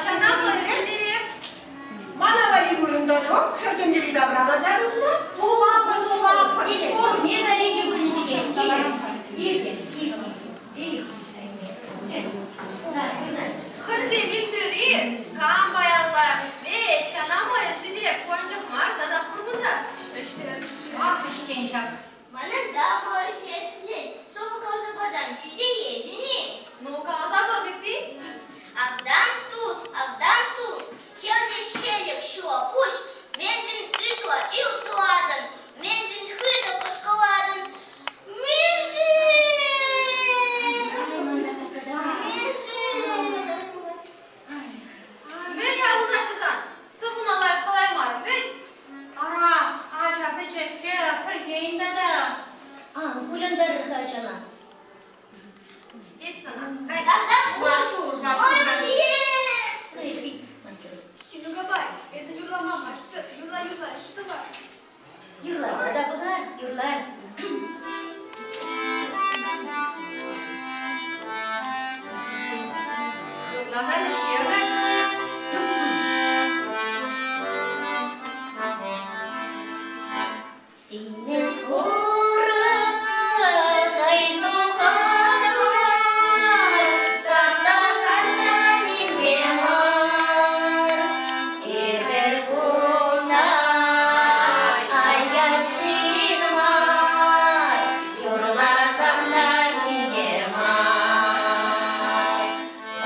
Ҫана вӑй ҫитереп. Мана валли вырӑн та ҫук, хӗрсем йӗри-тавра ларса тухнӑ. Пулапӑр, пулапӑр. Пурне валли те вырӑн ҫитет. Килӗр, иртӗр, иртӗр. Эх, Хӗрсем илтрӗр-и? Кам паян лайӑх ӗҫлет, ҫана мӑйӑр ҫитереп кончӑк мар тата пур кунта. Ӗҫлес, ӗҫлес. Ах, ӗҫчен ҫак. Манӑн та вӑл ӗҫлес. Сӑвӑ каласа парсан ҫитеетӗн-и? Ну, каласа пӑх эппин. Автан тус, автан тус, хӗлте ҫӗлӗк ҫула пуҫ, мӗншӗн ытла ылтӑлатӑн, мӗншӗн хытӑ хӑшкӑлатӑн, мӗншӗн? Мӗншӗн? Мӗн авланать сан? Сӑввуна лайӑх калаймарӑм вӗт. Ара, ача пӗчӗккӗ, пӗркен тата. Ан кулянтарӑр-ха ачана. Ҫитет сана. Кай. Тата пуҫ, Ҫинук апай, эсӗ юрлама маҫтӑр, юрла-юрла ӗҫ тӑвар. Юрласа та пӑхар, юрлар. Юрласан ӗҫне ӑнать. Симӗс курӑк кайсуханлӑ, тап-таса нимпе мар. Тепӗр куна аякшин мар, юрласан та ниме мар.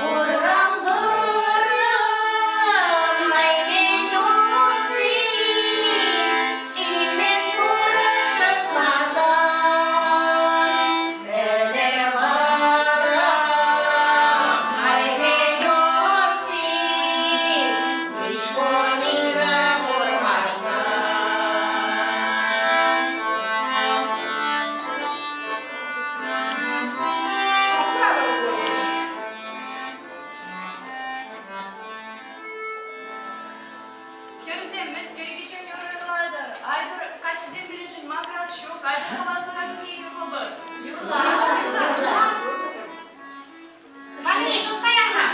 Урам вӑрӑм маймен тусси, симӗс курӑк шӑтмасан. Ӗмӗр вӑрӑм маймен тусси, виҫ кун ырӑ курмасан. Ҫапла вӑл пурнӑҫ. Хӗрсем, мӗскер кичем юрлатӑр? Айтӑр, каччӑсем пирӗншӗн макӑрас ҫук, айтӑр хаваслӑрах юрри юрлӑпӑр. Юрлас, юрлас. Ванни, тухса яр-ха.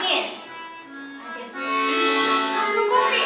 Сашуковри.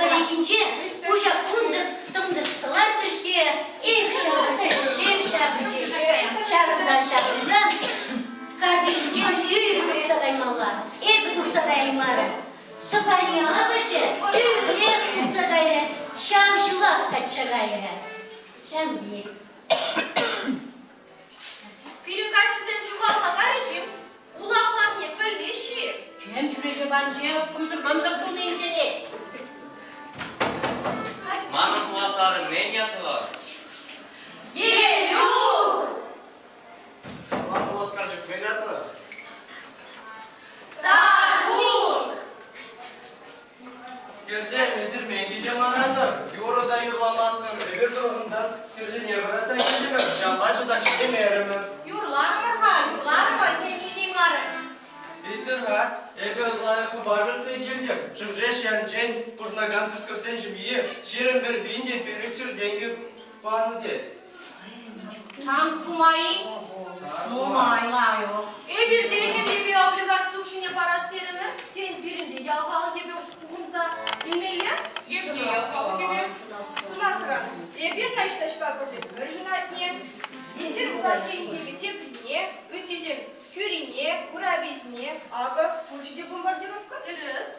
Пӗррехинче пуҫа кунтӑк тӑнтӑртса лартрӗҫ те эх ҫаврӑнчӗҫ, эх ҫаврӑнчӗҫ. Ҫаврӑнсан-ҫаврӑнсан картишӗнчен тӳрӗ тухса каймалла. Эпӗ тухса каяймарӑм. Сӑпани амӑшӗ тӳрех тухса кайрӗ, ҫав ҫулах качча кайрӗ. Ҫавӑн пек. Пирӗн каччӑсем ҫухалса кайрӗҫ-им? Улах ларне пӗлмеҫҫӗ-и? Тем чӳрече патӗнче кӑмсӑр-кӑмсӑр туни илтӗнет. Манӑн пулас арӑм мӗн ятлӑ? Елюк! Ман пулас карчӑк мӗн ятлӑ? Тарун! Хӗрсем, эсир мӗн кичем ларатӑр? Юрӑ та юрламастӑр. Эпир турхантан хӗрсене вӑратса килтӗмӗр, ҫавӑнпа часах ҫитеймерӗмӗр. Юрларӑмӑр-ха, юрларӑмӑр, тени те мар. Итлӗр-ха, эпӗ лайӑх хыпар пӗлсе килтӗм. Шӗмшеш ялӗнчен пурӑнакан Тисковсен ҫемйи 21 пин те 500 тенкӗ панӑ тет. Танк пулма-и? Нумай лайӑх. Эпир те ҫемьепе облигаци укҫине парас терӗмӗр. Тен, пирӗн те ял халӑхӗпе пухӑнса илмелле? Епле ял халӑхӗпе? Сӑмахран, эпир Наҫтаҫпа пӗрле пӗр ҫунатне, эсир Улатимӗрпе теприне, ыттисем хӳрине, ураписене, акӑ, пулчӗ те бомбардировка. Тӗрӗс.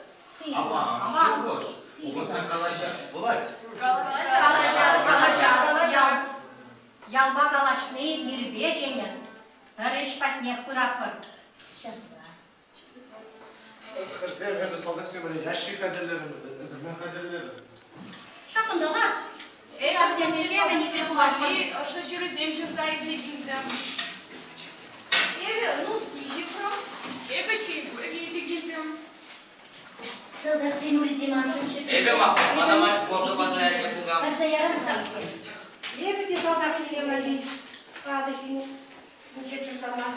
Аван шухӑш. Пухӑнса калаҫас пулать. Калаҫас. Ялпа калаҫни мирпе тенӗ. Пӗр ӗҫ патнех пыратпӑр. Ҫапла. Хӗрсем, эпӗ салтаксем валли ящик хатӗрлерӗм, ӗсӗрме хатӗрлерӗм. Ҫакӑнталах. Валли ӑшӑ ҫырусем ҫырса илсе килтӗм. Эпӗ нуски ҫыхрӑм. Эпӗ чей курӑкӗ илсе килтӗм. Салтаксен урисем ашӑнчӗ. Эпӗ мана май спорта патаять пулкам. Парса яран-ха иккен. Эпӗ те салтаксене валли атӑ ҫинче чӑркама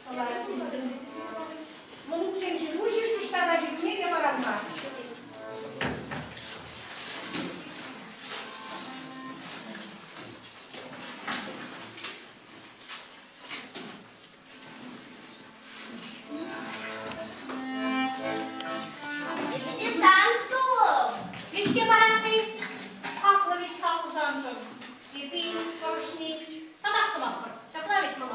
каларӑм. Мӑнуксем ҫыру ҫырчӗҫ тата ҫырнине те парам-ха. Эпӗ танк тулӑм. Виҫсе паратни хаклӑ вӗт-ха пулсаншӑн. Эпин тӑрӑшни татах тӑватпӑр. Ҫапла вӗт, мама?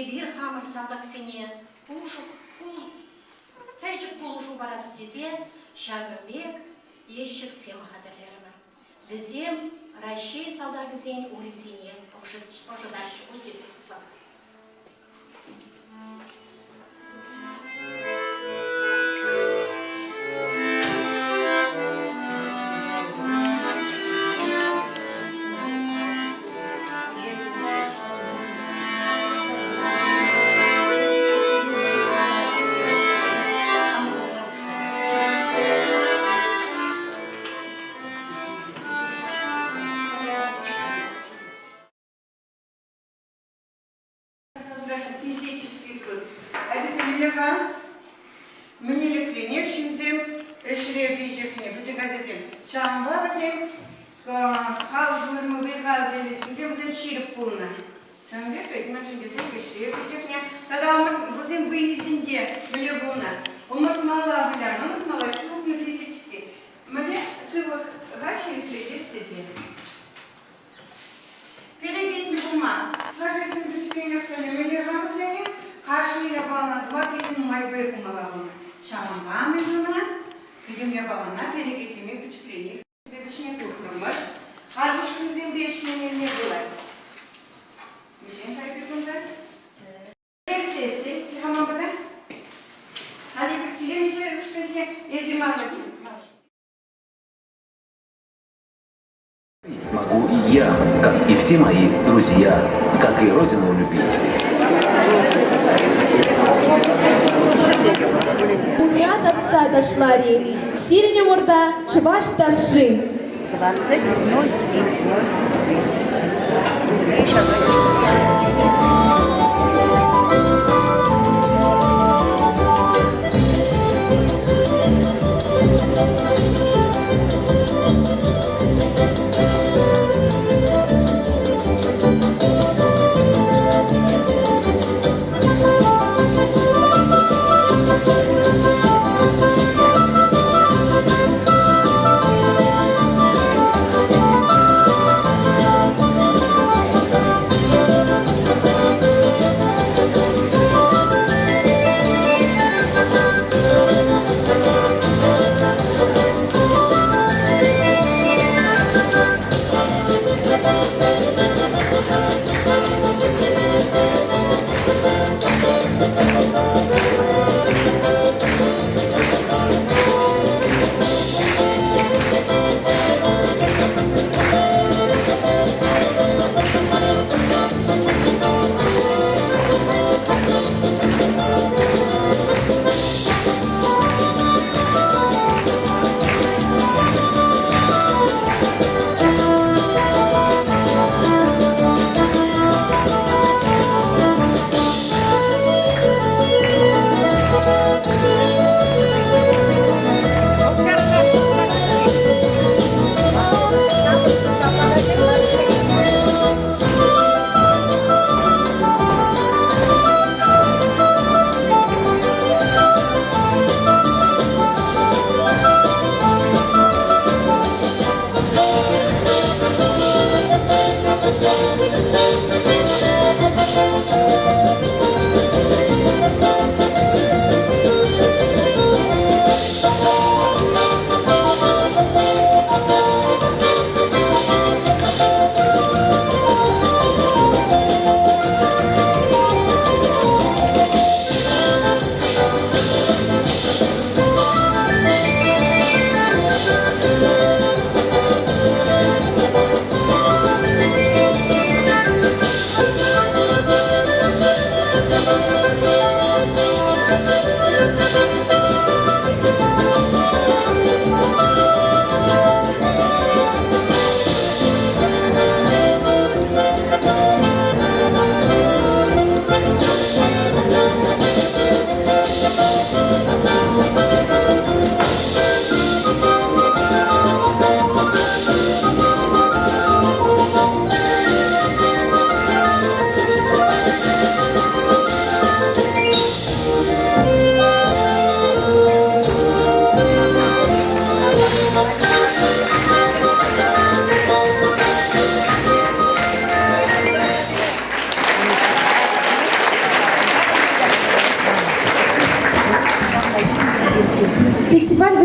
Эпир хамӑр салтаксене пушӑ пӗчӗк пулӑшу парас тесе ҫакӑн пек ещӗксем хатӗрлерӗмӗр. Вӗсем Раҫҫей салтакӗсен урисене ӑшӑтаҫҫӗ пуль тесе шутлатӑп. Физический труд. Ачасем мӗнле-ха? Мӗн ӗлӗкренех ҫынсем ӗҫре пиҫӗхнӗ, пӗчӗк ачасем. Ҫавӑнпа вӗсем хал ҫурмипе хал тӗлӗшӗнче вӗсем ҫирӗп пулнӑ. Ҫавӑн пек вӗт, мӗншӗн тесен ӗҫре пиҫӗхнӗ. Тата вӗсем вӑййисенче мӗнле пулнӑ? Ӑмӑртмалла вылянӑ, ӑмӑртмалла чупнӑ физически. Мӗнле сывлӑха ҫирӗплетес тесе. Перекетлӗ пулма сложились пӗчӗкренех пӗлмелле-ха вӗсене. Кашни япалана тума питӗ нумай вӑй хумалла пулнӑ. Ҫавӑнпа мӗн тунӑ? Пӗтӗм япалана перекетлеме пӗчӗкренех вӗҫне тухрӑмӑр. Халь ушкӑнсемпе ӗҫлемелле пулать. Миҫен хайпи кунта? Сессин, хаман пата. Халь эпир сире миҫе ушкӑн ҫине эсир мана Смогу и я, как и все мои друзья, как и родину любить. Ура тапса ташлар-и, сирӗн умӑрта чӑваш ташши. 20.03.03.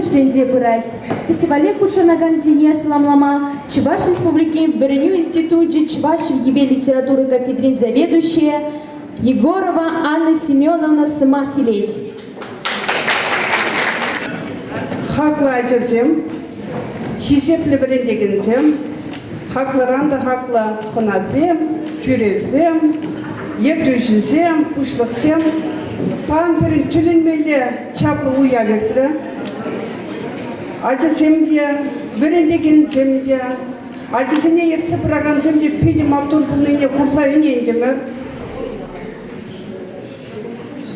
вӗҫленсе пырать. Фестивале хутшӑнакансене саламлама Чӑваш Республикин вӗренӳ институчӗ чӑваш чӗлхипе литература кафедрин заведующийӗ Егорова Анна Семеновна сӑмах илет. Хаклӑ ачасем, хисеплӗ вӗрентекенсем, хаклӑран та хаклӑ хӑнасем, тӳресем, ертӳҫӗсем, пуҫлӑхсем паян пирӗн тӗлӗнмелле чаплӑ уяв иртрӗ. Ачасем те, вӗрентекенсем те, ачасене ертсе пыракансем те питӗ маттур пулнине курса ӗнентӗмӗр.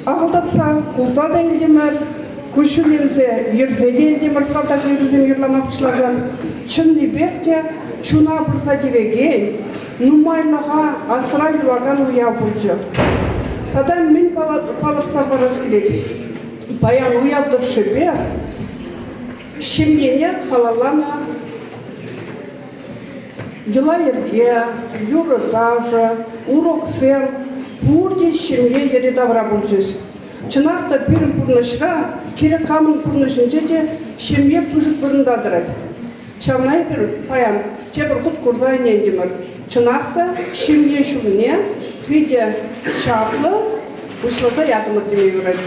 Ахӑлтатса кулса та илтӗмӗр, куҫҫульленсе йӗрсе те илтӗмӗр салтак юррисем юрлама пуҫласан. Чӑннипех те чуна пырса тивекен, нумайлӑха асра юлакан уяв пулчӗ. Тата мӗн палӑртса парас килет? Паян уяв тӑршшӗпе ҫемьене халалланӑ Йӑла-йӗрке, юрӑ-ташӑ, уроксем пурте ҫемье йӗри-тавра пулчӗҫ. Чӑнах та пирӗн пурнӑҫра кирек камӑн пурнӑҫӗнче те ҫемье пысӑк вырӑнта тӑрать. Ҫавна эпир паян тепӗр хут курса ӗнентӗмӗр. Чӑнах та ҫемье ҫулне питӗ чаплӑ пуҫласа ятӑмӑр теме юрать.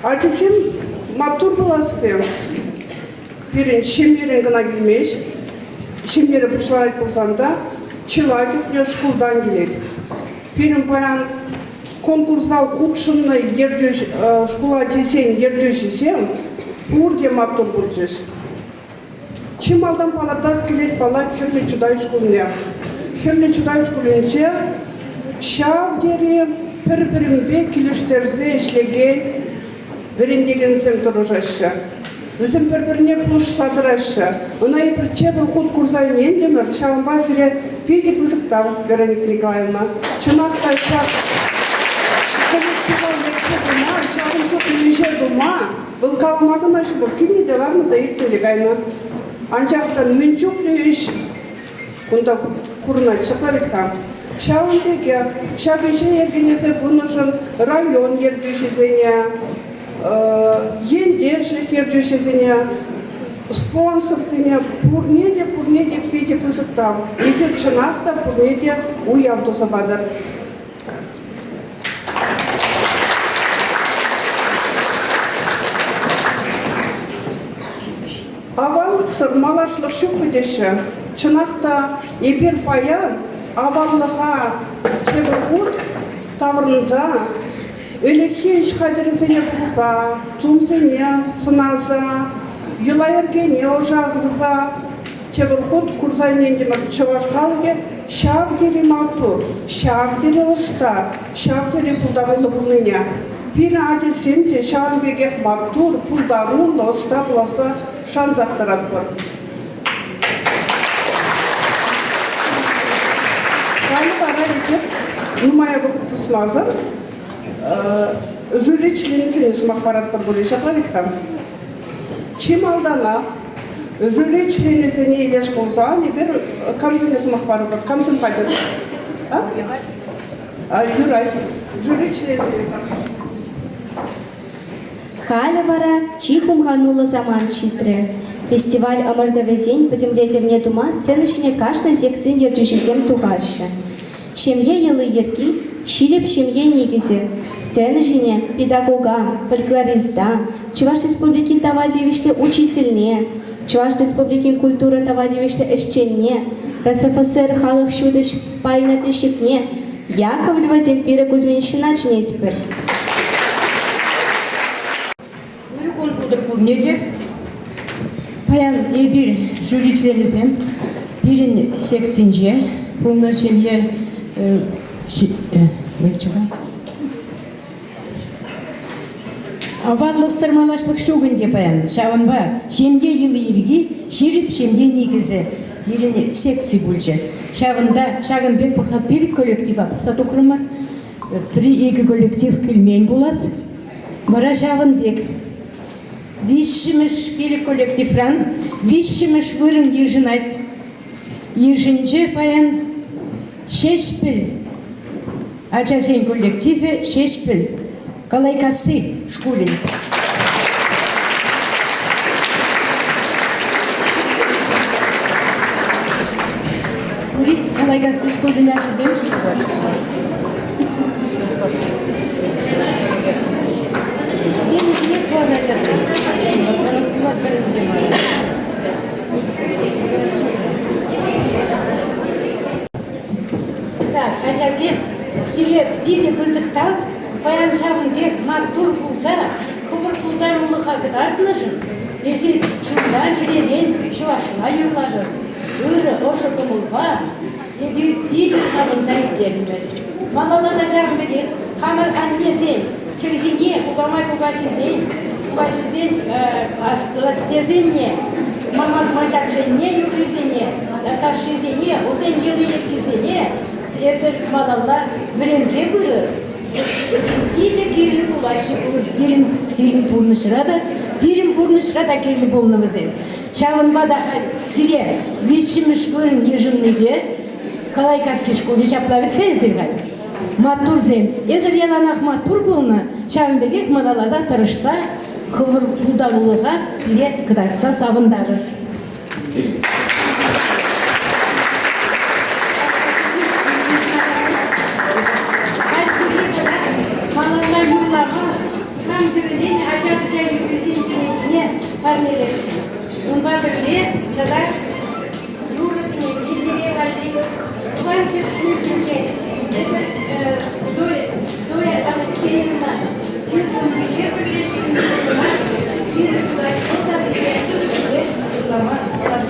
Ачасем маттур пуласси пирӗн ҫемьерен кӑна килмест. Ҫемьере пуҫланать пулсан та чылай чухне шкултан килет. Пирӗн паян конкурса хутшӑннӑ ертӳҫ, шкул ачисен ертӳҫисем пурте маттур пулчӗҫ. Чи малтан палӑртас килет, паллах, Хӗрлӗ Чутай шкулне. Хӗрлӗ Чутай шкулӗнче ҫав тери пӗр-пӗринпе килӗштерсе ӗҫлекен вӗрентекенсем тӑрӑшаҫҫӗ. Вӗсем пӗр-пӗрне пулӑшса тӑраҫҫӗ. Ӑна эпир тепӗр хут курса ӗнентӗмӗр, ҫавӑнпа сире питӗ пысӑк тав, Вероника Николаевна. Чӑнах та ҫак коллектива ертсе пыма, ҫакӑн чухлӗ ӗҫе тума Вӑл калама кӑна ҫӑмӑл, килнӗ те ларнӑ та иртнӗ те кайнӑ. Анчах та мӗн чухлӗ ӗҫ кунта курӑнать ҫапла вӗт-ха. Ҫавӑн пекех ҫак ӗҫе йӗркелесе пынӑшӑн район ертӳҫисене, ентешлӗх ертӳҫисене, спонсорсене пурне те пурне те питӗ пысӑк тав. Эсир чӑнах та пурне те уяв туса патӑр. Аваллӑхсӑр малашлӑх ҫук теҫҫӗ. Чӑнах та, эпир паян аваллӑха тепӗр хут таврӑнса ӗлӗкхи ӗҫ хатӗрӗсене пухса, тумсене сӑнаса, йӑла-йӗркене ӑша хывса Тепӗр хут курса ӗнентӗмӗр, чӑваш халӑхӗ ҫав тери маттур, ҫав тери ӑста, ҫав тери пултаруллӑ пулнине. Пирӗн ачасем те ҫавӑн пекех маттур, пултаруллӑ, ӑста пуласса шансах тӑратпӑр. Халӗ вара эпир нумая вӑхӑт тӑсмасӑр жюри членӗсене сӑмах паратпӑр пулӗ, ҫапла вӗт-ха? Чи малтанах жюри членӗсене илес пулсан эпир камсене сӑмах парӑпӑр? Камсем хатӗр? А? Юрать. Жюри членӗсене Халӗ вара чи хумхануллӑ самант ҫитрӗ. Фестиваль ӑмӑртӑвӗсен пӗтӗмлетӗвне тума сцена ҫине кашни секцин ертӳҫисем тухаҫҫӗ. Ҫемье йӑли-йӗрки, ҫирӗп ҫемье никӗсӗ. Сцена ҫине педагога, фольклориста, Чӑваш Республикин тава тивӗҫлӗ учительне, Чӑваш Республикин культура тава тивӗҫлӗ ӗҫченне, РСФСР халӑх ҫутӗҫ пайӗн отличникне Яковлева Земфира Кузьминична чӗнетпӗр. Ырӑ кун пултӑр пурне те. Паян эпир жюри членӗсем пирӗн секцинче пулнӑ ҫемье Аванлӑхсӑр малашлӑх ҫук ӗнтӗ паян. Ҫавӑнпа ҫемье йӑли-йӗрки ҫирӗп ҫемье никӗсӗ пирӗн секци пулчӗ. Ҫавӑнта ҫакӑн пек пӑхса пилӗк коллектива пӑхса тухрӑмӑр. Пӗр-икӗ коллектив килмен пулас. Вара ҫавӑн пек виҫҫӗмӗш пилӗк коллективран виҫҫӗмӗш вырӑн йышӑнать. Йышӗнче паян Ҫеҫпӗл ачасен коллективӗ Ҫеҫпӗл Калайкасси шкулӗн. Калайкасси шкулӗн ачисем. Темиҫе тӑван ачасем. Так, ачасем, сире питӗ пысӑк тав. Паян ҫавӑн пек маттур пулса хӑвӑр пултарулӑха кӑтартнӑшӑн эсир чунтан-чӗререн чӑвашла юрларӑр. Ырӑ, ӑшӑ кӑмӑлпа эпир питӗ савӑнса итлерӗмӗр. Малалла та ҫавӑн пекех хамӑр аннесен чӗлхине, кукамай-кукаҫисен, кукаҫисен аттесенне, мамак-маҫаксенне юррисене, ташшисене, вӗсен йӑли-йӗркисене эсир малалла вӗренсе пырӑр. Вӗсем питӗ кирлӗ пулаҫҫӗ пирӗн сирӗн пурнӑҫра та, пирӗн пурнӑҫра та кирлӗ пулнӑ вӗсем. Ҫавӑнпа та халь сире виҫҫӗмӗш вырӑн йышӑннипе Калайкасси шкулӗ ҫапла вӗт-ха эсир халь. Маттурсем, эсир яланах маттур пулнӑ, ҫавӑн пекех малалла та тӑрӑшса хӑвӑр пултарулӑха пире кӑтартса савӑнтарӑр. Малалла юрлама хам тӗвӗленӗ ача-пӑча юррисен кӗнекине парнелесшӗн. Унпа пӗрле тата юрӑ кӗнеки сире валли Тӑван ҫӗршыв ҫинчен эпӗ Зоя Алексеевна симфонипе пӗрле ҫырнӑ юрра кирлӗ пулать. Вӑл та сире юрлама пулать.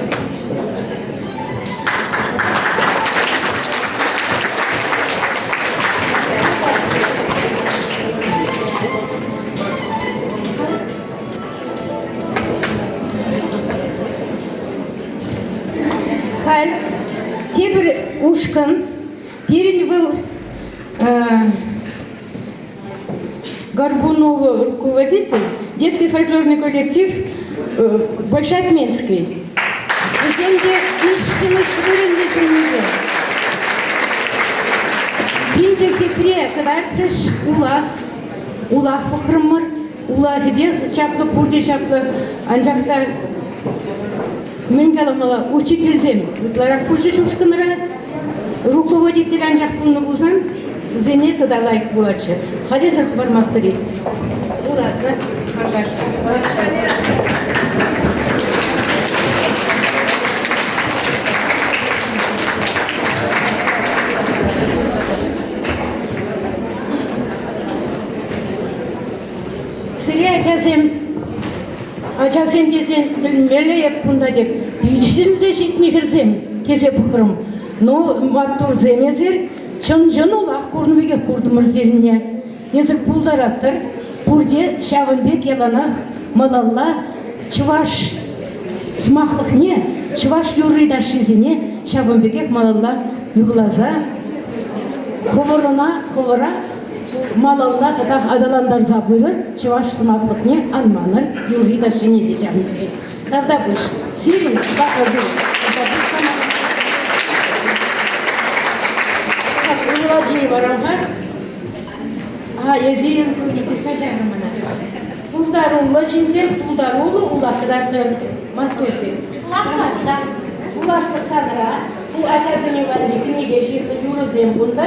Халь тепӗр ушкӑн пирӗн вӑл Горбунова руководитель, детский фольклорный коллектив Большеотменский. Вӗсем те виҫҫӗмӗш вырӑн йышӑннисем. Питӗ хитре кӑтартрӗҫ улах. Улах пӑхрӑмӑр. Улахӗ чаплӑ, пурте чаплӑ. Анчах та мӗн каламалла, учительсем ытларах пулчӗҫ ушкӑнра. Руководитель анчах пулнӑ пулсан вӗсене тата лайӑх пулатчӗ. Халӗсӗр хӑпармастӑр-и? Ладно. Сире, ачасем, ачасем тесен тӗлӗнмелле эп кунта теп, ҫитӗнсе ҫитнӗ хӗрсем тесе пӑхрӑм. Ну, маттурсем эсир, чӑн-чӑн улах курнӑ пекех куртӑмӑр сирӗнне. Эсир пултаратӑр, пурте ҫавӑн пек яланах малалла чӑваш сӑмахлӑхне, чӑваш юрри-ташшисене ҫавӑн пекех малалла юрласа хӑвӑрӑна хӑвӑра малалла татах аталантарса пырӑр, чӑваш сӑмахлӑхне ан манӑр, юрри-ташшине те ҫавӑн пекех. Тавтапуҫ. Сирӗн Ҫак ывӑл ачи вара-ха. А, эсир каҫарӑр мана. Пултаруллӑ ҫынсем, пултаруллӑ улах кӑтартнӑ маттурсем. Пуласлӑх санра. Ку ачасене валли кӗнеке ҫырнӑ юрӑсем кунта.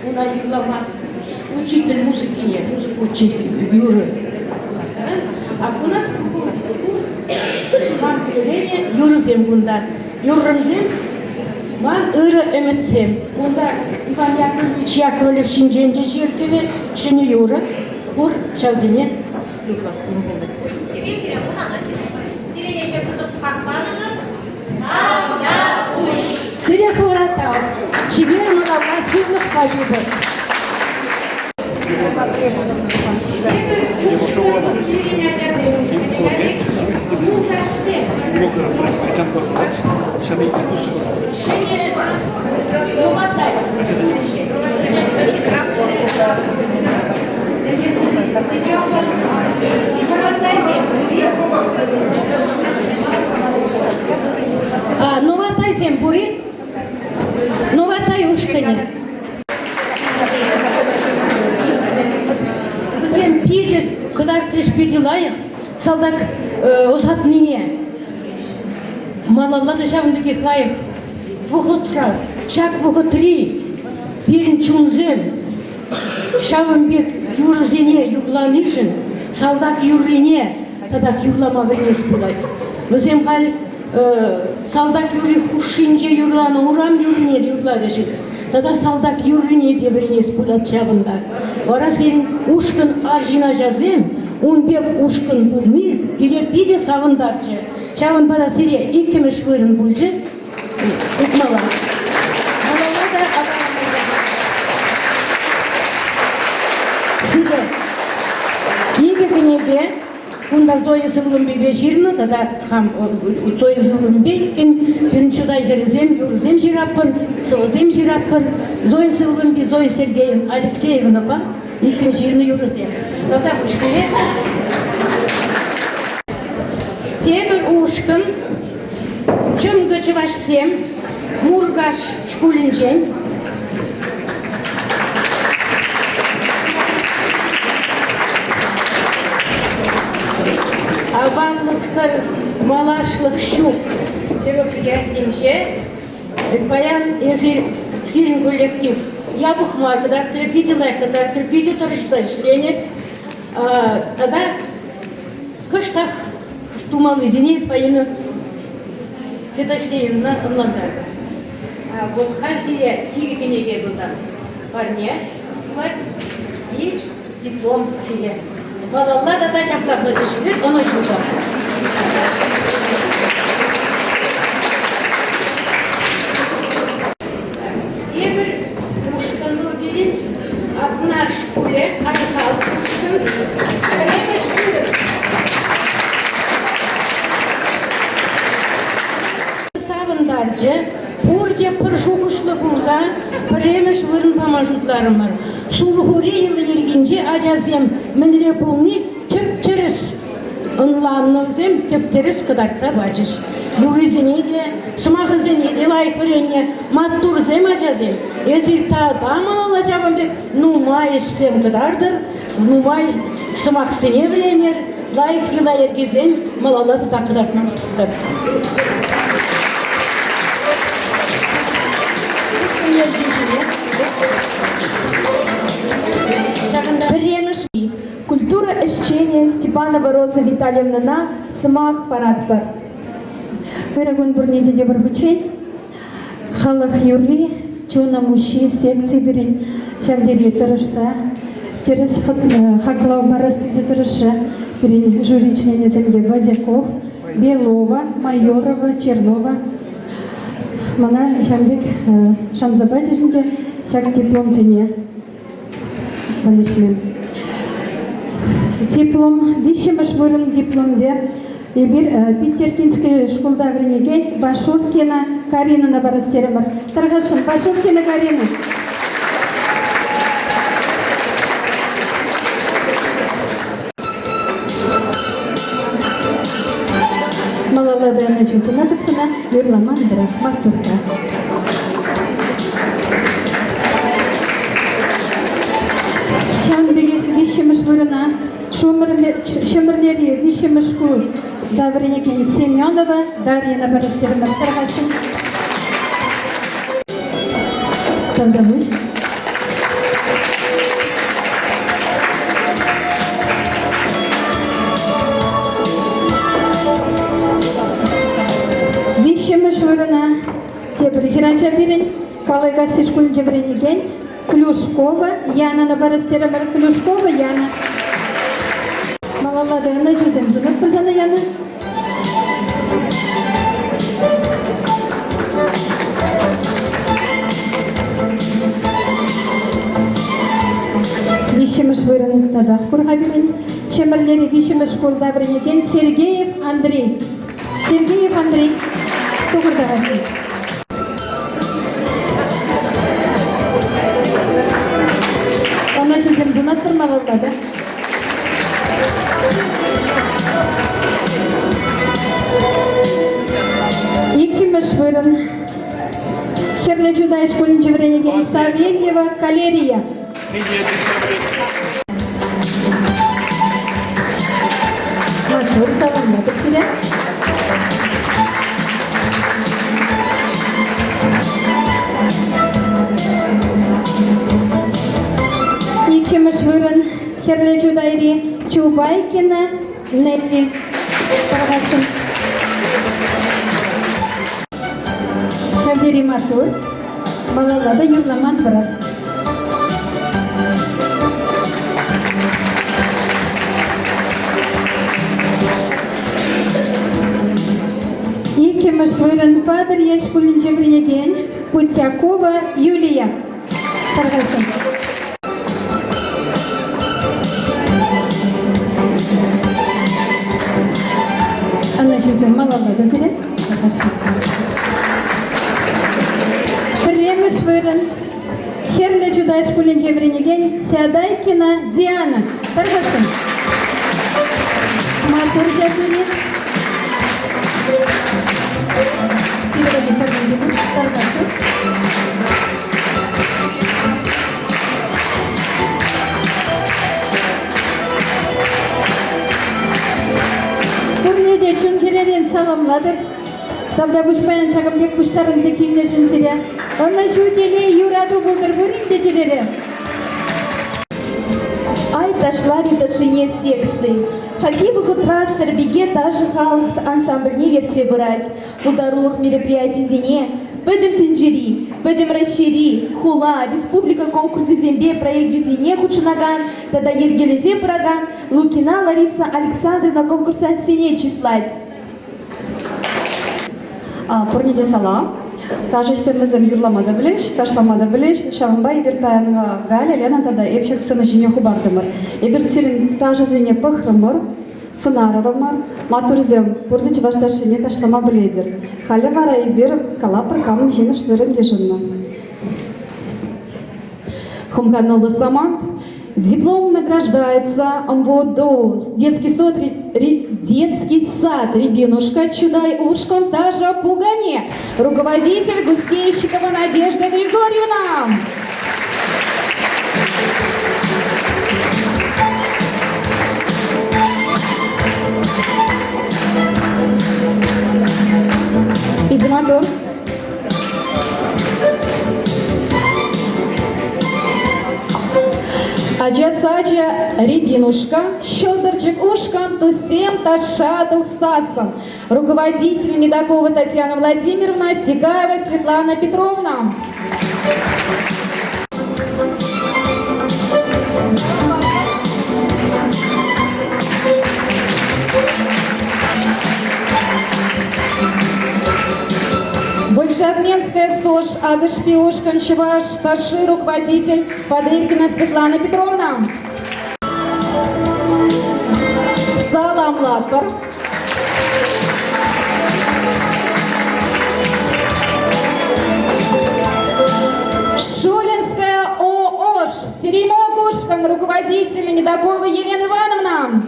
Уна юрлама учитель музыкине, музыка учитель юрӑ. А куна ман юрӑсем кунта. Юррӑмсем ман ырӑ ӗмӗтсем. Кунта Иван Яковлевич Яковлев ҫинчен те ҫыртӑвӗ ҫӗнӗ юрӑ пур ҫавсене Эпир сире Пирӗн ӗҫе пысӑк хак панӑшӑн Сире хӑвӑра тав. Чипер малалла сывлӑхпа чупӑр. Новатайсем пур-и? Новатай ушкӑнӗ. Вӗсем питӗ кӑтартрӗҫ питӗ лайӑх салтак ӑсатнине. Малалла та ҫавӑн пекех лайӑх вӑхӑтра. Ҫак вӑхӑтри пирӗн чунсем ҫавӑн пек юрӑсене юрланишӗн салтак юррине татах юрлама вӗренес пулать. Вӗсем халь салтак юрри хушшинче юрланӑ урам юррине те юрларӗҫ. Тата салтак юррине те вӗренес пулать ҫавӑнта. Вара сирӗн ушкӑн арҫын ачасем ун пек ушкӑн пулни пире питӗ савӑнтарчӗ. Ҫавӑнпа та сире иккӗмӗш вырӑн пулчӗ. Утмалла. Малалла та Сире икӗ кӗнеке Кунта Зоя Сывлӑмпипе ҫырнӑ тата хам Зоя Сывлӑмпи иккен пирӗн Чутай хӗрӗсем юрӑсем ҫыратпӑр, сӑвӑсем ҫыратпӑр. Зоя Сывлӑмпи Зоя Сергеевна Алексеевнӑпа иккӗн ҫырнӑ юрӑсем. Тата пуҫне тепӗр ушкӑн чӑнкӑ чӑвашсем Муркаш шкулӗнчен. Аванлӑхсӑр малашлӑх ҫук мероприятинче паян эсир сирӗн коллектив япӑх мар кӑтартрӗ, питӗ лайӑх кӑтартрӗ, питӗ тӑрӑшса ӗҫленӗ. Тата кӑштах тумаллисене Фаина Федосеевна ӑнлантарнӑ. Вот халь сире икӗ кӗнеке кунтан парне пулать и диплом сире. Малалла тата ҫаплах ӗҫлӗр, ӑнӑҫу та. Тепӗр ушкӑн вӑл пирӗн Атнар шкулӗ, Айхал ушкӑн, пӗрремӗш вырӑн. Савӑнтарчӗ. Пурте пӗр шухӑшлӑ пулса пӗрремӗш вырӑн пама шутларӑмӑр. Сурхури йӑли-йӗркинче ачасем мӗнле пулни тӗп-тӗрӗс ӑнланнӑ вӗсем тӗп-тӗрӗс кӑтартса пачӗҫ. Юррисене те, сӑмахӗсене те лайӑх вӗреннӗ. Маттурсем, ачасем, эсир тата малалла ҫавӑн пек нумай ӗҫсем кӑтартӑр, нумай сӑмахсене вӗренӗр, лайӑх йӑла-йӗркесем малалла тата кӑтартма пултӑр. Пӗрремӗш Культура ӗҫченӗ Степанова Роза Витальевнӑна сӑмах паратпӑр. Ырӑ кун пурне те тепӗр хутчен. Халӑх юрри, чунӑм уҫҫи секци пирӗн ҫав тери тӑрӑшса тӗрӗс хаклав парас тесе тӑрӑшрӗ. Пирӗн жюри членӗсем те Вазяков, Белова, Майорова, Чернова мана ҫавӑн пек шанса пачӗҫ ӗнтӗ ҫак дипломсене. Валеҫме. Диплом, виҫҫӗмӗш вырӑн дипломпе эпир Питеркинский шкулта вӗренекен Башуркина Каринӑна парас терӗмӗр. Тархасшӑн, Башуркина Карина. Малалла та ӑнӑҫу сунатӑп сана, юрлама пӑрахма турта. Ҫавӑн пекех виҫҫӗмӗш вырӑна Ҫӗмӗрлери виҫҫӗмӗш шкулта вӗренекен Семенова Дарьяна парас терӗмӗр. Тархасшӑн. Тавтапуҫ. Виҫҫӗмӗш вырӑна тепӗр хӗрача пирӗн Калайкасси шкулӗнче вӗренекен Клюшкова Янана парас терӗмӗр. Клюшкова Яна. Малалла та ӑнӑҫусем сунатпӑр сана, Яна. Виҫҫӗмӗш вырӑн татах пур-ха пирӗн. Ҫӗмӗрлери виҫҫӗмӗш шкулта вӗренекен Сергеев Андрей. Сергеев Андрей, тухӑр та Ӑнӑҫусем сунатпӑр малалла та. Иккӗмӗш вырӑн Хӗрлӗ Чутай шкулӗнче вӗренекен Савельева Калерия. Маттур, саламлатӑп сире. Пӗрремӗш вырӑн Хӗрлӗ Чутайри Чупайкина Нелли тархасшӑн. Ҫав тери маттур. Малалла та юрламан пӑрах. Иккӗмӗш вырӑн Патӑрьел шкулӗнче вӗренекен Путякова Юлия. Тархасшӑн. Ӑнӑҫусем малалла та сире. Пӗрремӗш вырӑн Хӗрлӗ Чутай шкулӗнче вӗренекен Сядайкина Диана. Тархасшӑн. Маттур ҫав тери. Тархасшӑн. Пурне те чун-чӗререн саламлатӑп. Тавтапуҫ паян ҫакӑн пек пуҫтарӑнса килнӗшӗн сире. Ӑнӑҫу, телей, юрату пултӑр пурин те чӗрере. Ай ташларӗ ташшине секци. Хальхи вӑхӑтра Сӗрпике ташӑ халӑх ансамбльне ертсе пырать. Пултарулӑх мероприятисене Пӗтӗм тӗнчери, Пӗтӗм Раҫҫейри, хула, республика конкурсӗсемпе проекчӗсене хутшӑнакан тата йӗркелесе пыракан Лукина Лариса Александровна конкурсантсене чыслать. Пурне те салам. Ташӑҫсем вӗсем юрлама та пӗлеҫ, ташлама та пӗлеҫ. Ҫавӑнпа эпир паян Галя, Лена тата эп ҫак сцена ҫине хӑпартӑмӑр. Эпир сирӗн ташӑсене пӑхрӑмӑр, сӑнарӑмӑр. Маттурсем, пурте чӑваш ташшине ташлама пӗлетӗр. Халӗ вара эпир калапӑр кам миҫемӗш вырӑн йышӑннӑ. Хумхануллӑ самант. Диплом награждается МВД, детский сад, детский сад Рябинушка, Чудай Ушкан, Тажа Пугане. Руководитель Гусейщикова Надежда Григорьевна. Иди, Мадур. Ача сачӗ Рябинушка, Ҫӑлтӑрчӑк ушкӑн туссем ташша тухсассӑн. Руководитель Медакова Татьяна Владимировна, Сигаева Светлана Петровна. Большеотменская СОЖ Агышпи ушкӑн чӑваш ташши руководитель Подрейкина Светлана Петровна. Саламлатпӑр. Шулинская ООШ, Теремок ушкӑн руководитель Медакова Елена Ивановна.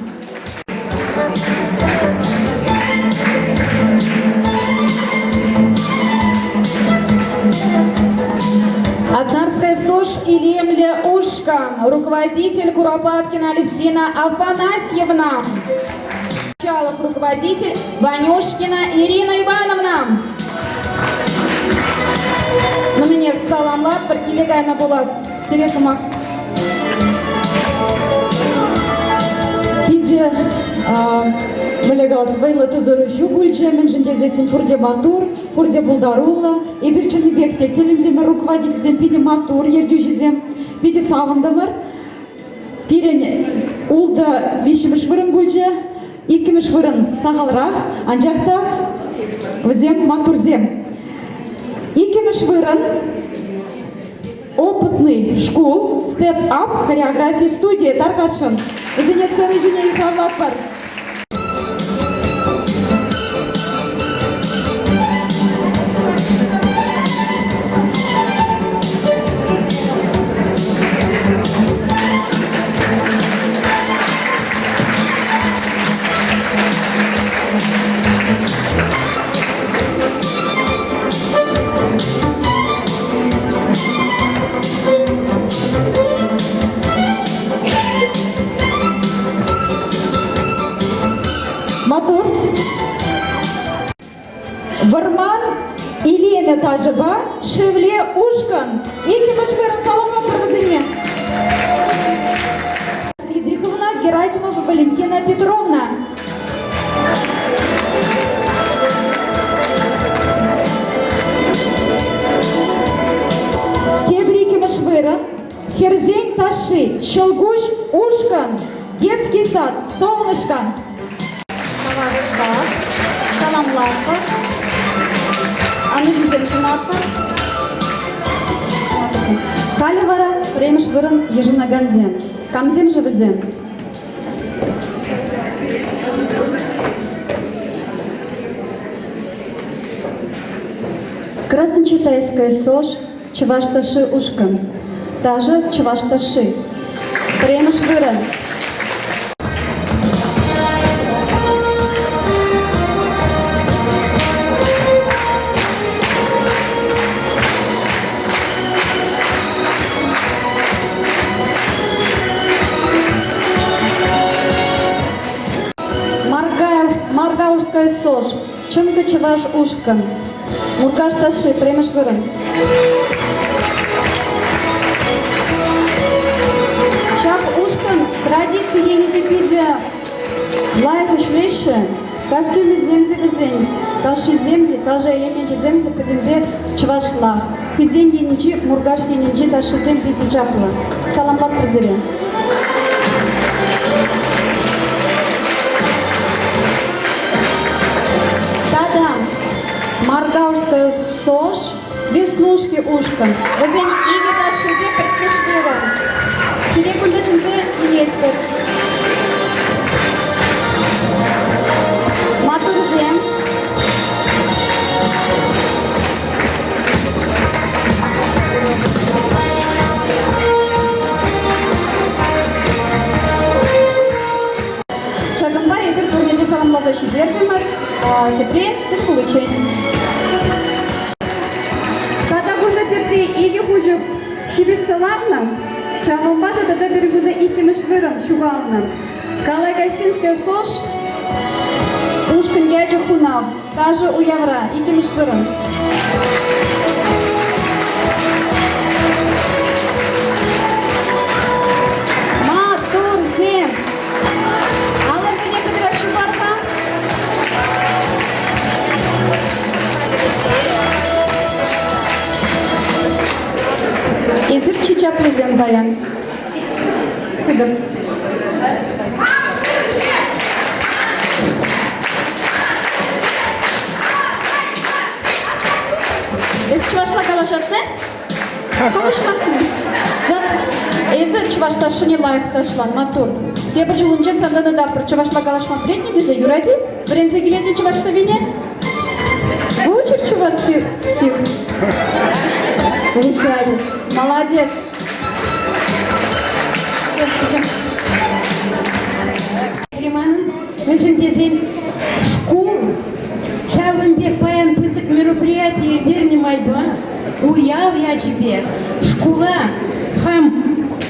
Атнарская СОЖ Илемле Ушкан, руководитель Куропаткина Алевтина Афанасьевна. Чалов, руководитель Ванюшкина Ирина Ивановна. Ну, мине саламлатпӑр, киле кайнӑ пулас. Сире сӑмах. Питӗ мӗнле калас, вӑйлӑ тытӑнӑҫу пулчӗ, мӗншӗн тесессӗн пурте маттур, пурте пултаруллӑ. Эпир чӑннипех те тӗлӗнтӗмӗр, руководительсем питӗ маттур, ертӳҫӗсем. Питӗ савӑнтӑмӑр. Пирӗн ултӑ виҫҫӗмӗш вырӑн пулчӗ, иккӗмӗш вырӑн сахалрах, анчах та вӗсем маттурсем. Иккӗмӗш вырӑн Опытный шкул Step Up хореографи студийӗ тархасшӑн. Вӗсене сцена ҫине йыхравлатпӑр. Матур. Вӑрман илемӗ ташӑпа Шевле ушкӑн. Иккӗмӗш вырӑн саламлатпӑр вӗсене. Валентина Петровна. Тепӗр иккӗмӗш вырӑн Хӗрсен ташши, Ҫӑлкуҫ ушкӑн, Детский сад, Солнышко. Хаваспа саламлатпӑр, ӑнӑҫусем сунатпӑр. Халӗ вара пӗрремӗш вырӑн йышӑнакансем. Камсем-ши вӗсем? Красночетайская СОЖ Чӑваш ташши ушкӑн. Ташӑ чӑваш ташши. Пӗрремӗш вырӑн. Маргаушская СОЖ. Чӑнкӑ чӑваш ушкӑн. Муркаш ташши, пӗрремӗш вырӑн. Ҫак ушкӑн традици енӗпе питӗ лайӑх ӗҫлеҫҫӗ. Костюмӗсем те вӗсен, ташшисем те, ташӑ элеменчӗсем те пӗтӗмпе чӑвашла. Хӑйсен енӗнчи, Муркаш енӗнчи ташшисем питӗ чаплӑ. Саламлатпӑр сире. Тата Маргаушская СОЖ, Веснушки ушкӑн. Вӗсен икӗ ташши те пӗртмӗш вырӑн. Сире кунта чӗнсе илетпӗр. Маттурсем. Ҫакӑнпа эпир пурне те саламласа ҫитертӗмӗр. Тепре тӗл пуличчен. Тата кунта тепри икӗ хучӗ ҫыпӑҫса ларнӑ. Ҫавӑнпа та тата пӗр кунта иккӗмӗш вырӑн ҫухалнӑ. Калайкассинская СОЖ ушкӑн ячӗ Хунав. Ташӑ уявра иккӗмӗш вырӑн. Маттурсем! Алӑрсене хытӑрах ҫупар-ха. Эсир чи чаплисем паян. Хытӑр. Эс чӑвашла калаҫатны? Калаҫмасны. Эсӗ чӑваш ташшине лайӑх ташлан, маттур. Тепӗр ҫулӗнчен санта та пӗр чӑвашла калаҫма вӗрентнӗ тесе юрать-и? Вӗренсе килетне чӑваш сӑввине? Выучишь чувашский стих? Выучаю. Молодец. Все, идем. Риманӑн мӗншӗн тесен шкул ҫавӑн пек паян пысӑк мероприяти ирттернӗ майпа уяв ячӗпе шкула хам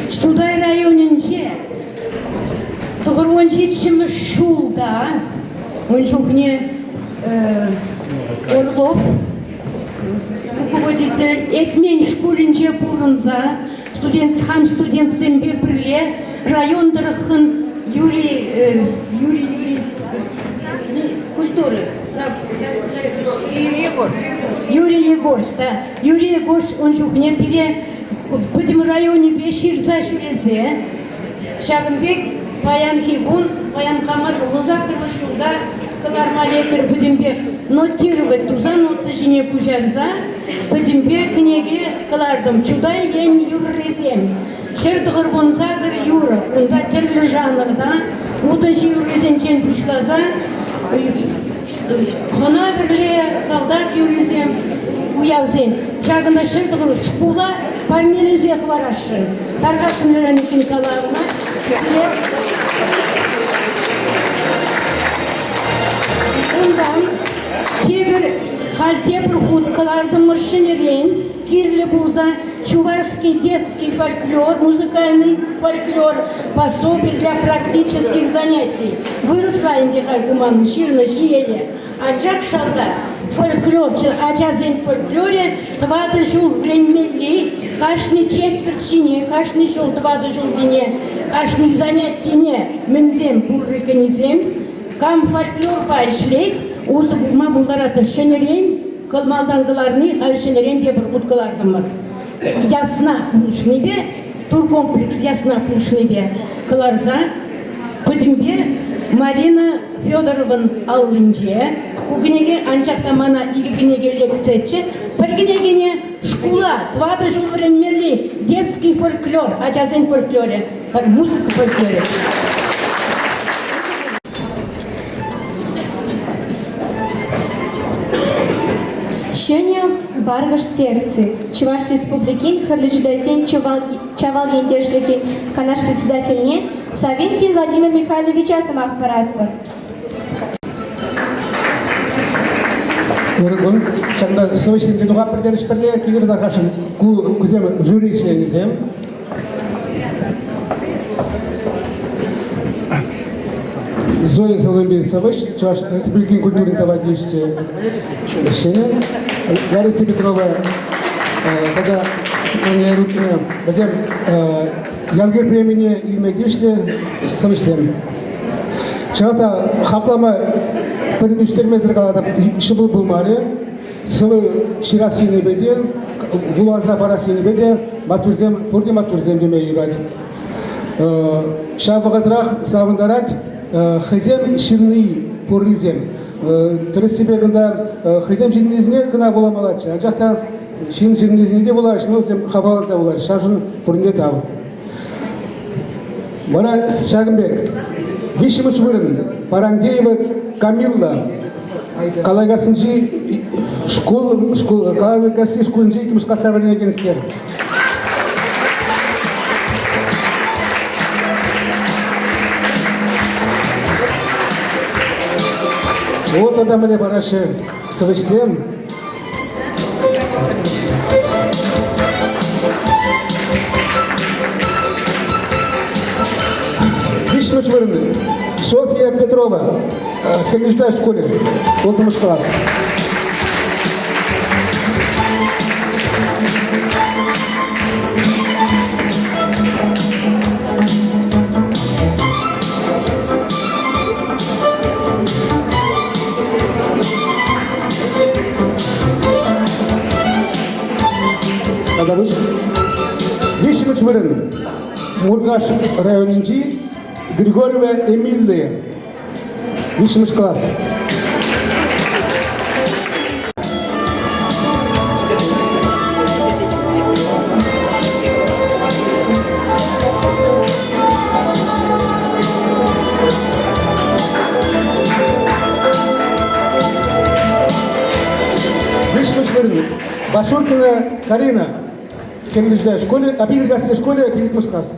Чутай районӗнче 97-мӗш ҫулта ун чухне Орлов руководитель Этмен шкулӗнче пурӑнса студент хам студентсемпе пӗрле район тӑрӑхӑн Юрий Юрий Юрий культуры Юрий Егорс, да. Юрий Егорс ун чухне пире пӗтӗм районӗпе ҫырса ҫӳресе ҫакӑн пек паянхи кун, паян хамӑр 18-мӗш ҫулта кӑларма лекрӗ пӗтӗмпех нотировать туса нота ҫине куҫарса пӗтӗмпе кӗнеке кӑлартӑм. Чутай ен юррисем. 198 юрӑ. Кунта тӗрлӗ жанрта утӑҫ юррисенчен пуҫласа хӑна-вӗрле, салтак юррисем, уявсен. Ҫакӑнта 109 шкула парнелесе хӑварасшӑн. Тархасшӑн Вероника Николаевна. Унтан тепӗр, халь тепӗр хут кӑлартӑмӑр ҫӗнӗрен кирлӗ пулса Чувашский детский фольклор, музыкальный фольклор, пособие для практических занятий. Вырӑсла ӗнтӗ халь куман ҫырнӑ ҫиеле. Анчах шалта фольклор, ачасен фольклорӗ тӑватӑ ҫул вӗренмелли. Кашни четвӗрт ҫине, кашни ҫул тӑватӑ ҫулхине, кашни занятине мӗнсем пурри кӗнисем, кам фольклорпа ӗҫлет, усӑ курма пултаратӑр. Ҫӗнӗрен малтан кӑларни халь ҫӗнӗрен тепӗр хут кӑлартӑмӑр. Ясна пулӑшнипе, туркомплекс Ясна пулӑшнипе кӑларса пӗтӗмпе Марина Федоровӑн аллинче ку кӗнеке, анчах та мана икӗ кӗнеке лекцеччӗ. Пӗр кӗнекене шкула тӑватӑ ҫул вӗренмелли детский фольклор, ачасен фольклорӗ, музыка фольклорӗ. Ҫӗнӗ Варкӑш секци Чӑваш Республикин Хӗрлӗ Чутайсен Чавал ентешлӗхӗн Канаш председательне Савинкин Владимир Михайловича сӑмах паратпӑр. Ырӑ кун. Ҫакна сӑвӑҫсемпе тухап пӗлтерӗш пӗрле килӗр тархасшӑн. Ку кусем жюри членӗсем. Зоя Соломби сӑвӑҫ, Чӑваш Республикин культурин тава тивӗҫлӗ ӗҫченӗ. Лариса Петрова тата Светлана Рукина вӗсем Ялгир премине илме тивӗҫлӗ сӑвӑҫсем. Чӑнах та хаклама пӗр ӳстермесӗр калатӑп, ҫӑмӑл пулмарӗ. Сӑвӑ ҫырас енӗпе те, вуласа парас енӗпе те маттурсем, пурте маттурсем теме юрать. Ҫав вӑхӑтрах савӑнтарать хӑйсем ҫырни пуррисем. Тӗрӗссипе кунта хӑйсем ҫырнисене кӑна вуламаллаччӗ, анчах та ҫын ҫырнисене те вулаҫҫӗ, но вӗсем хавхаланса вулаҫҫӗ. Ҫавшӑн пурне тав. Вара ҫакӑн пек. Виҫҫӗмӗш вырӑн Парандеева Камилла. Калайкассинчи шкул, шкул, Калайкасси шкулӗнче иккӗмӗш класра вӗренекенскер. Вот тата мӗне параҫҫӗ сӑвӑҫсем. Виҫҫӗмӗш вырӑн София Петрова, Хӗрлӗ шкулӗ, улттӑмӗш класс. Тата виҫҫӗмӗш вырӑн Муркаш районӗнчи Григорьева Эмилия, виҫҫӗмӗш класс. Виҫҫӗмӗш вырӑн Башуркина Карина, Хӗрлӗ школе, Питӗркасси школе, пиллӗкмӗш класс.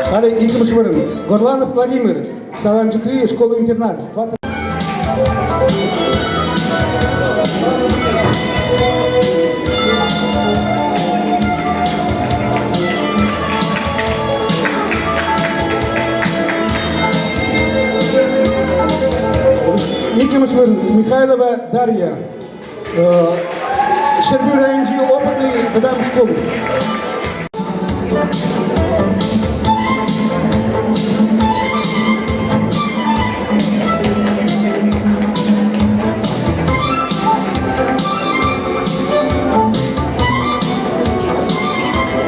Халӗ иккӗмӗш вырӑн. Горланов Владимир, Саланчӑкри школа-интернат. Иккӗмӗш вырӑн Михайлова Дарья. Ҫӗрпӳ районӗнчи опытный вӑтам шкул.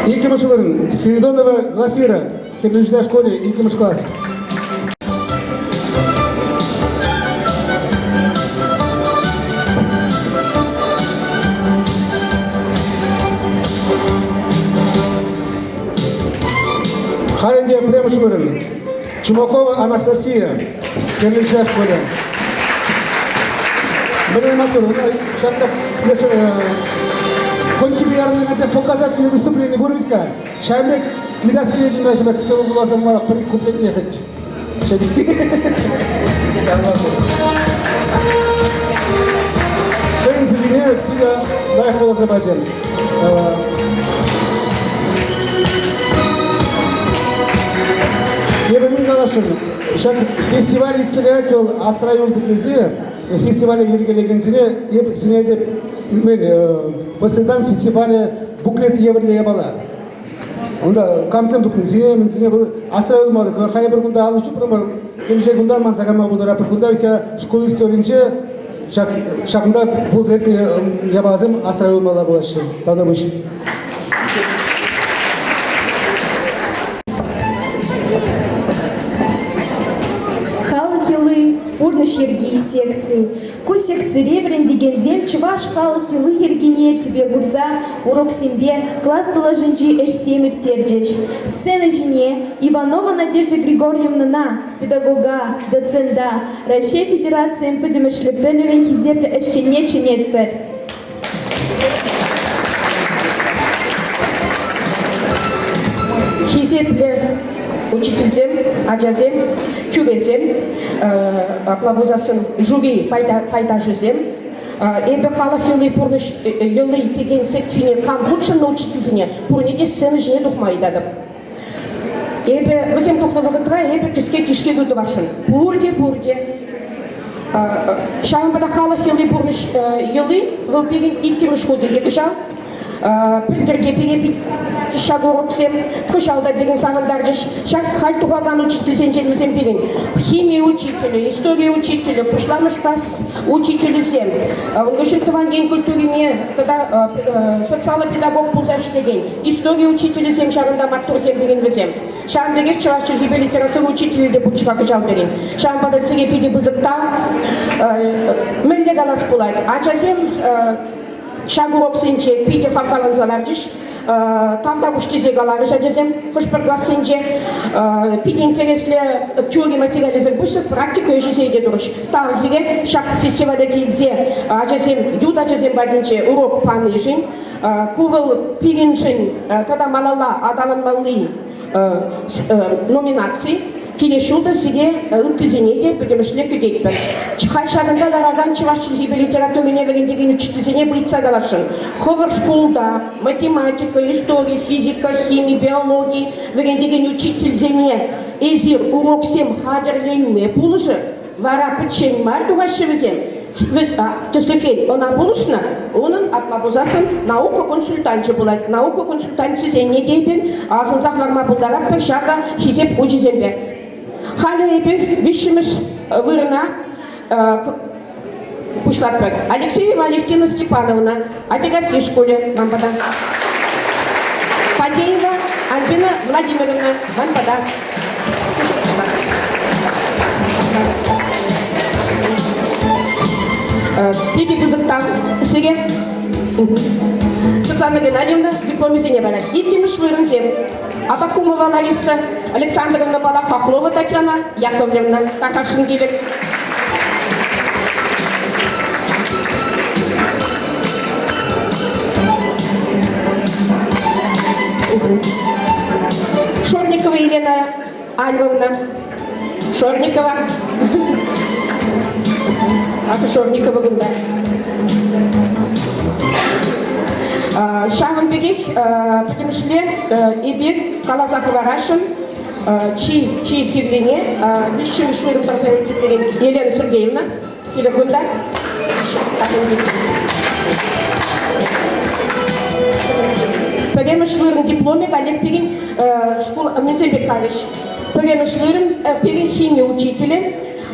Иккӗмӗш вырӑн Спиридонова Глафира, Хӗрлӗ школе, иккӗмӗш класс. Халь ӗнтӗ пӗрремӗш вырӑн. Чумакова Анастасия, Хӗрлӗ школе. Мӗнле маттур, ҫакна конькипе ярӑнакансем показательное выступление пур ведь-ха. Ҫавӑн пек ыйтас килет унта ҫапах сӑвӑ вуласан мана пӗр куплетне хӑть. Хӑйӗн сӑввине питӗ лайӑх вуласа пачӗ. Уншӑн ҫак фестиваль иртсе каять вӑл асра юлтӑр тесе фестивале йӗркелекенсене эп сӗнетӗп мӗн Вӑсӑртан фестивале буклет евӗрлӗ япала. Унта камсем тухнисем, мӗнсене вӑл асра юлмалла. Халӗ пӗр кунта алӑ ҫупрӑмӑр, темиҫе кунтан манса кайма пултаратпӑр. Кунта вӗт шкул историйӗнче ҫак ҫакӑнта пулса иртнӗ япаласем асра юлмалла пулаҫҫӗ. Тавтапуҫ. Халӑх йӑли, пурнӑҫ йӗрки секци. Ку секцире вӗрентекенсем чӑваш халӑх йӑли-йӗркине тӗпе хурса уроксемпе класс тулашӗнчи ӗҫсем ирттерчӗҫ. Сцена ҫине Иванова Надежда Григорьевнӑна, педагога, доцента, Раҫҫей Федерацийӗн пӗтӗмӗшле пӗлӗвӗн хисеплӗ ӗҫченне чӗнетпӗр. Хисеплӗ учительсем, ачасем, тӳресем, апла пулсассӑн жюри пайташӗсем, эпӗ халӑх йӑли пурнӑҫ йӑли текен секцине кам хутшӑннӑ учительсене пурне те сцена ҫине тухма ыйтатӑп. Эпӗ вӗсем тухнӑ вӑхӑтра эпӗ кӗске тишкерӳ тӑвасшӑн. Пурте, пурте. Ҫавӑнпа та халӑх йӑли пурнӑҫ йӑли вӑл пирӗн иккӗмӗш хут ӗнтӗ кӑҫал. Пӗлтӗр те пире ҫак уроксем кӑҫал та пирӗн савӑнтарчӗҫ. Ҫак халь тухакан учительсенчен вӗсем пирӗн хими учителӗ, истори учителӗ, пуҫламӑш класс учителӗсем, ун хыҫҫӑн тӑван ен культурине тата социаллӑ педагог пулса ӗҫлекен Истори учителӗсем ҫакӑнта маттурсем пирӗн вӗсем. Ҫавӑн пекех чӑваш чӗлхипе литература учителӗ те пулчӗ-ха кӑҫал пирӗн. Ҫавӑнпа та сире питӗ пысӑк тав. Мӗнле калас пулать, ачасем ҫак уроксенче питӗ хавхаланса ларчӗҫ. Тавтапуҫ тесе каларӗҫ ачасем хӑш-пӗр классенче. Питӗ интереслӗ теори материалӗсем пысӑк, практика ӗҫӗсем те турӗҫ. Тав сире ҫак фестивале килсе ачасем, ют ачасем патӗнче урок панишӗн. Ку вӑл пирӗншӗн тата малалла аталанмалли номинаци. Килес ҫул та сире ыттисене те пӗтӗмӗшле кӗтетпӗр. Халь ҫакӑнта ларакан чӑваш чӗлхипе литературине вӗрентекен учительсене ыйтса каласшӑн. Хӑвӑр шкулта математика, истори, физика, хими, биологи вӗрентекен учительсене эсир уроксем хатӗрленме пулӑшӑр. Вара пӗччен мар тухаҫҫӗ вӗсем. Тӗслӗхрен, ӑна пулӑшнӑ, унӑн апла пулсассӑн наука консультанчӗ пулать. Наука консультанчӗсене те эпир асӑнса хӑварма пултаратпӑр ҫакӑ хисеп хучӗсемпе. Халӗ эпир виҫҫӗмӗш вырӑна пуҫлатпӑр. Алексеева Алевтина Степановна, Атикасси шкулӗ ман пата. Фадеева Альбина Владимировна ман пата. Питӗ пысӑк тав сире. Светлана Геннадьевна дипломӗсене парать. Иккӗмӗш вырӑнсем Абакумова Лариса Александровна Хохлова Татьяна Яковлевна тархасшӑн килӗр. Шорникова Елена Альвовна. Шорникова. Акӑ Шорникова кунта. Ҫавӑн пекех пӗтӗмӗшле эпир каласа хӑварасшӑн чи чи кирлине виҫҫӗмӗш вырӑн тӑрса ирттерекен Елена Сергеевна килӗр кунта. Пӗрремӗш вырӑн дипломӗ каллех пирӗн шкул мӗнсем пек калӗҫ. Пӗрремӗш вырӑн пирӗн хими учителӗ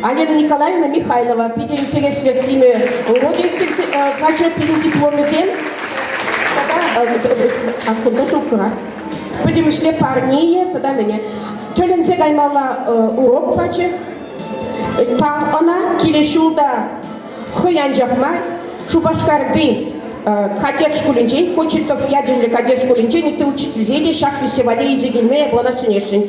Алена Николаевна Михайлова питӗ интереслӗ хими урокӗ ирттерсе пачӗ пирӗн дипломӗсем. Тата кунта сумкӑра. Пӗтӗмӗшле парнийӗ тата мӗне. Тӗлӗнсе каймалла урок пачӗ. Тав ӑна килес ҫулта хӑй анчах мар, Шупашкарти кадет шкулӗнчен, Кочетов ячӗллӗ кадет шкулӗнчен ытти учительсене те ҫак фестивале илсе килме эпӗ ӑна сӗнесшӗн.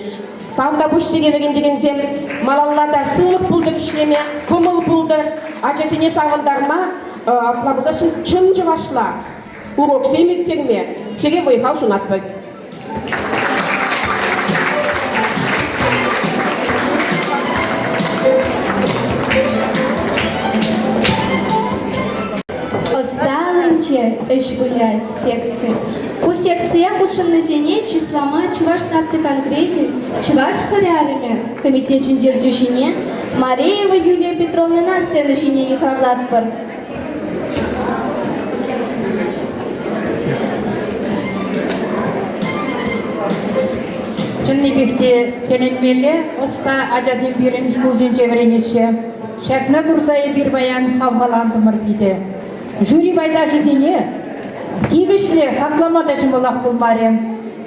Тавтапуҫ сире вӗрентекенсем, малалла та сывлӑх пултӑр ӗҫлеме, кӑмӑл пултӑр, ачасене савӑнтарма, апла пулсассӑн чӑн чӑвашла уроксем ирттерме сире вӑй-хал сунатпӑр. Ӑсталӑхӗнче ӗҫ вылять секци. Ку секцие хутшӑннисене чыслама Чӑваш наци конгресӗн Чӑваш хӗрарӑмӗ комитечӗн ертӳҫине Мареева Юлия Петровнӑна сцена ҫине йыхравлатпӑр. Чӑннипех те тӗлӗнмелле ӑста ачасем пирӗн шкулсенче вӗренеҫҫӗ. Ҫакна курса эпир паян хавхалантӑмӑр питӗ. Жюри пайташӗсене тивӗҫлӗ хаклама та ҫӑмӑлах пулмарӗ.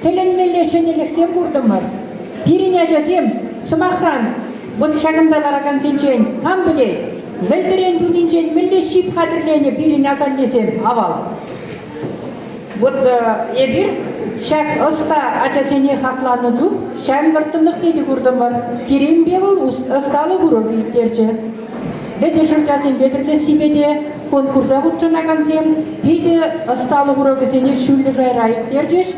Тӗлӗнмелле ҫӗнӗлӗхсем куртӑмӑр. Пирӗн ачасем, сӑмахран, вӑт ҫакӑнта ларакансенчен кам пӗлет, вӗлтӗрен тунинчен мӗнле ҫип хатӗрленӗ пирӗн асаннесем авал. Вот эпир ҫак ӑста ачасене хакланӑ чух ҫав вӑрттӑнлӑхне те куртӑмӑр. Пирӗнпе вӑл ӑсталӑх урокӗ ирттерчӗ. Вӗтӗ шӑрчасемпе тӗрлессипе те конкурса хутшӑнакансем питӗ ӑсталӑх урокӗсене ҫӳллӗ шайра ирттерчӗҫ.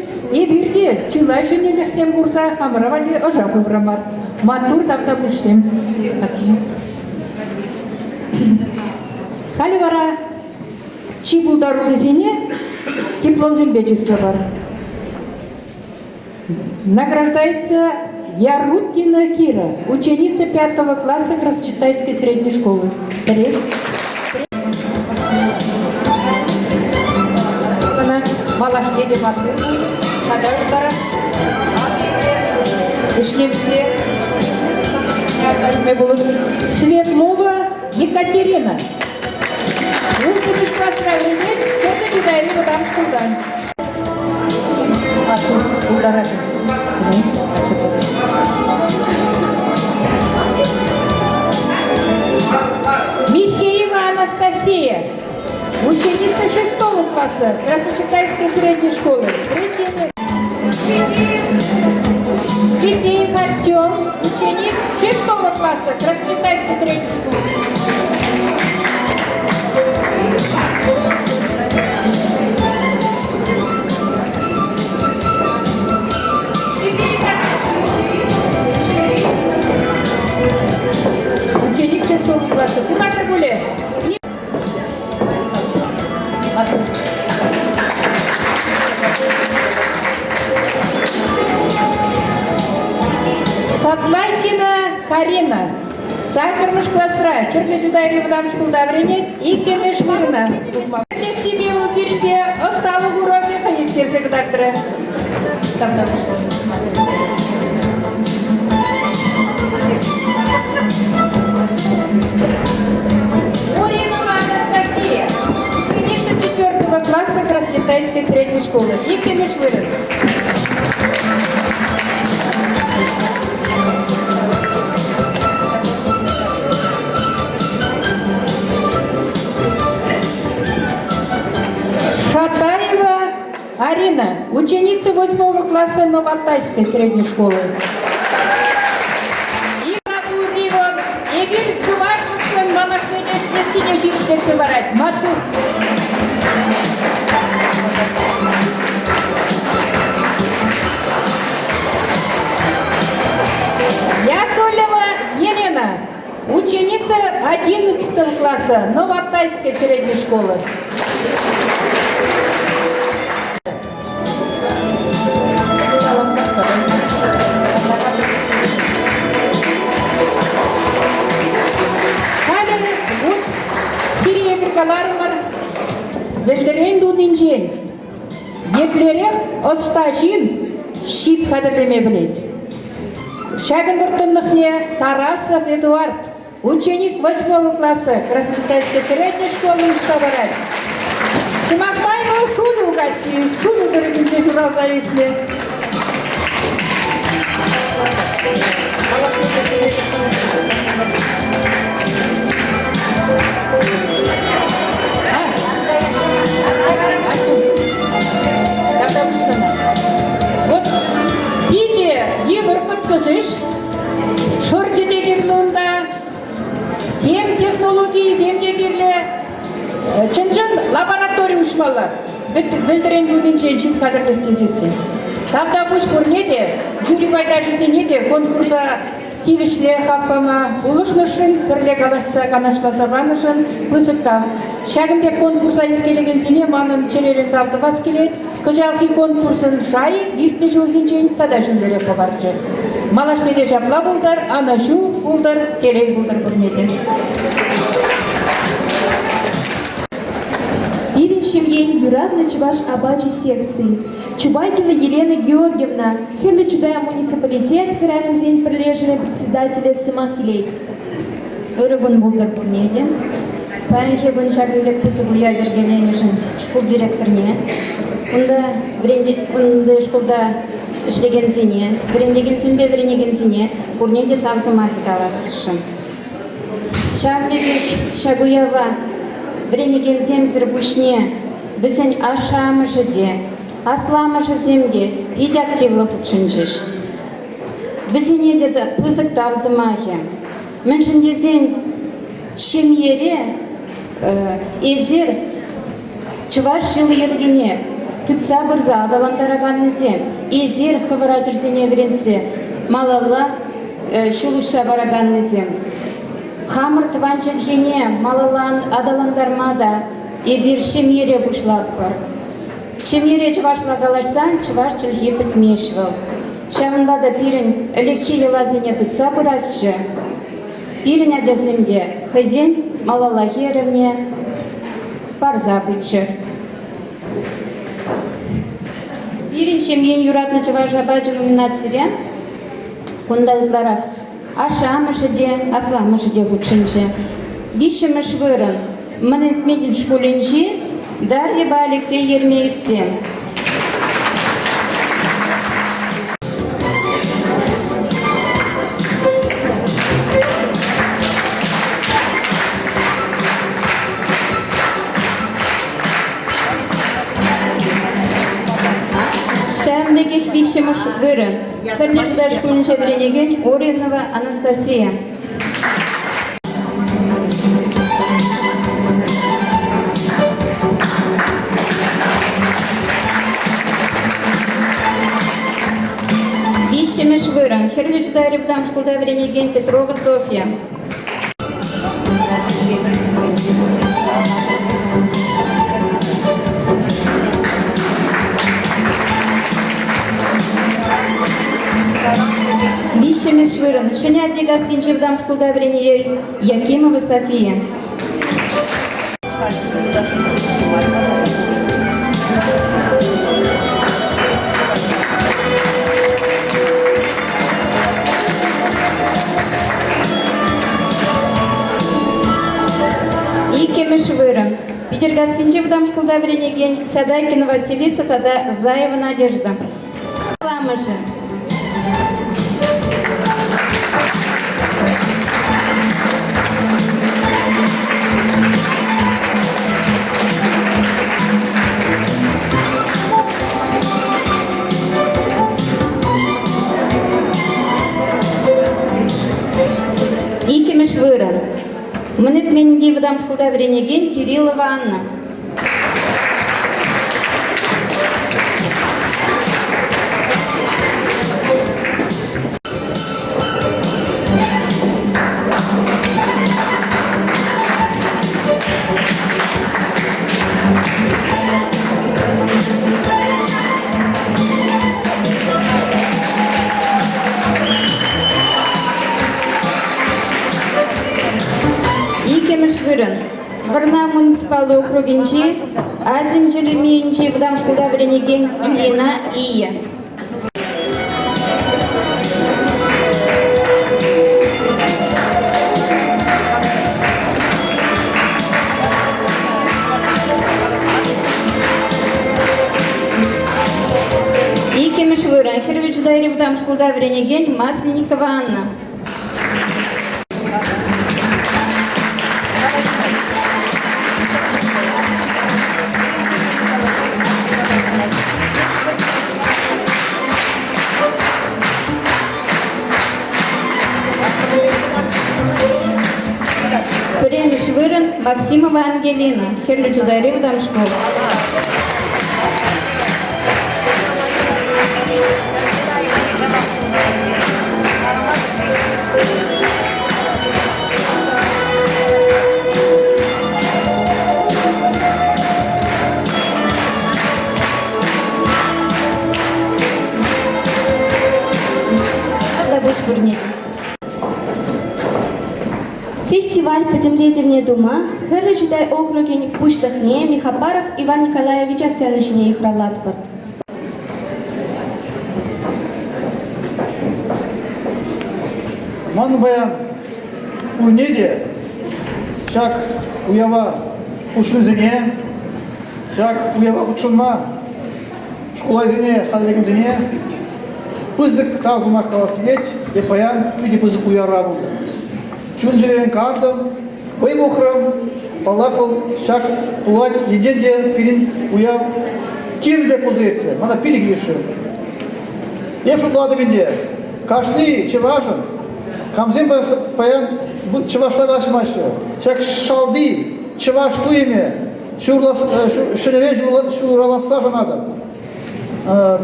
Эпир те чылай ҫӗнӗлӗхсем курса хамӑра валли ӑша хыврӑмӑр. Маттур тавтапуҫсем. Халӗ вара чи пултаруллисене дипломсемпе чыслӑпӑр. Награждается Яруткина Кира, ученица пятого класса Красночитайской средней школы. Треть. Малашне те маттур тата ытларах ӗҫлемсе Светлова Екатерина. Улттӑмӗш класра вӗренет, Хӗрлӗ Чутайри вӑтам шкултан. Михеева Анастасия, ученица шестого класса Красночитайской средней школы. Третье место. Михеев Артем, ученик шестого класса Красночитайской средней школы. Ученик шестого класса. Куратӑр пулӗ? Сатлайкина Карина. Саккӑрмӗш класра Хӗрлӗ Чутайри вӑтам шкулта вӗренет, иккӗмӗш вырӑна тухма. Пӗрлешӳпе вӑл пирӗнпе ӑсталӑх урокӗ хӑй ирттерсе кӑтартрӗ. Тавтапуҫ. Муринова Анастасия, ученица четвертого класса Краснотайской средней школы. Иккӗмӗш вырӑн. Шатаева Арина, ученица восьмого класса Новоалтайской средней школы. Ива Курривон, эпир чӑвашлӑхшӑн малашне те ӗҫлессине ҫирӗплетсе парать. Маттур! Яковлева Елена, ученица 11 класса Новоалтайской средней школы. Халӗ вот сире эпир каларӑмӑр, вӗлтӗрен тунинчен Еплерех ӑста ҫын ҫип хатӗрлеме пӗлет. Ҫакӑн вӑрттӑнлӑхне Тарасов Эдуард, ученик восьмого класса Красночитайской средней школы уҫса парать. Сӑмах май вӑл Шулю каччи, Шулю тӑрӑхӗнче ҫуралса ӳснӗ. Вот питӗ йывӑр кӑткӑс ӗҫ. Шӑрчӗ те кирлӗ унта, тем технологийӗсем те кирлӗ. Чӑн-чӑн лаборатори уҫмалла. Вӗлтӗрен тунинчен ҫип хатӗрлес тесессӗн. Тавтапуҫ пурне те, жюри пайташӗсене те конкурса. Тивӗҫлӗ хак пама пулӑшнӑшӑн, пӗрле калаҫса канашласа панӑшӑн пысӑк тав. Ҫакӑн пек конкурса йӗркелекенсене манӑн чӗререн тав тӑвас килет. Кӑҫалхи конкурсӑн шайӗ иртнӗ ҫулхинчен тата ҫӳллӗрех хӑпарчӗ. Малашне те ҫапла пултӑр, ӑнӑҫу пултӑр, телей пултӑр пурне те. Пирӗн ҫемьен юратнӑ чӑваш апачӗ секци. Чубайкина Елена Георгиевна, Хӗрлӗ Чутай муниципалитет хӗрарӑмсен пӗрлешӗвӗн председателӗ сӑмах илет. Ырӑ кун пултӑр пурне те. Паянхи кун ҫакӑн пек пысӑк уяв йӗркеленӗшӗн шкул директорне, унта унти шкулта ӗҫлекенсене, вӗрентекенсемпе вӗренекенсене пурне те тав сӑмахӗ каласшӑн. Ҫавӑн пекех ҫак уява вӗренекенсемсӗр пуҫне вӗсен ашшӗ-амӑшӗ те, асламӑшӗсем те питӗ активлӑ хутшӑнчӗҫ. Вӗсене те пысӑк тав сӑмахӗ. Мӗншӗн тесен ҫемьере эсир чӑваш йӑли-йӗркине тытса пырса аталантараканнисем, эсир хӑвӑр ачӑрсене вӗрентсе малалла ҫул уҫса параканнисем. Хамӑр тӑван чӗлхене малалла аталантарма та эпир ҫемьере пуҫлатпӑр. Ҫемьере чӑвашла калаҫсан чӑваш чӗлхи пӗтмест вӑл. Ҫавӑнпа та пирӗн ӗлӗкхи йӑласене тытса пырасчӗ. Пирӗн ачасем те хӑйсен малаллахи ӗрӗвне парса пыччӑр. Пирӗн ҫемьен юратнӑ чӑваш апачӗ номинацире кунта ытларах ашшӗ-амӑшӗ те, асламӑшӗ те хутшӑнчӗ. Виҫҫӗмӗш вырӑн Мӑн Этмен шкулӗнчи Дарьяпа Алексей Ермеевсем. Ҫавӑн пекех виҫҫӗмӗш вырӑн Хӗрлӗ Чутай шкулӗнче вӗренекен Оринова Анастасия. Виҫҫӗмӗш вырӑн Хӗрлӗ Чутайри вӑтам шкулта вӗренекен Петрова Софья. Виҫҫӗмӗш вырӑн Ҫӗнӗ Атикассинчи вӑтам шкулта вӗренекен Якимова София. Иккӗмӗш вырӑн. Питӗркассинчи вӑтам шкулта вӗренекен Сядайкина Василиса тата Заева Надежда. Амӑшӗ. Иккӗмӗш вырӑн. Мӑн Этменти вӑтам шкулта вӗренекен Кириллова Анна. Иккӗмӗш вырӑн. Вӑрнар муниципаллӑ округӗнчи Азим Чӗлӗмийӗнчи вӑтам шкулта вӗренекен Ильина Ия. Иккӗмӗш вырӑн Хӗрлӗ Чутайри вӑтам шкулта вӗренекен Масленникова Анна. Пӗрремӗш вырӑн Максимова Ангелина, Хӗрлӗ Чутайри вӑтам шкул. пурне те. Фестиваль пӗтӗмлетӗвне тума Хӗрлӗ Чутай округӗн пуҫлӑхне Михопаров Иван Николаевича сцена ҫине йыхравлатпӑр. Ман паян пурне те ҫак уява хутшӑннисене, ҫак уява хутшӑнма шкулайсене хатӗрлекенсене пысӑк тав сӑмах калас килет. Эп паян питӗ пысӑк уявра пултӑм. Чун-чӗререн кантӑм, вӑй пухрӑм. Паллах, вӑл ҫак пулать енчен те пирӗн уяв кирлӗ пек пулса иртрӗ. Мана питӗ килӗшрӗ. Эп шутлатӑп ӗнтӗ, кашни чӑвашӑн камсем паян чӑвашла калаҫмаҫҫӗ, ҫак шалти чӑваш туйӑмӗ ҫӗнӗрен ҫураласса шанатӑп.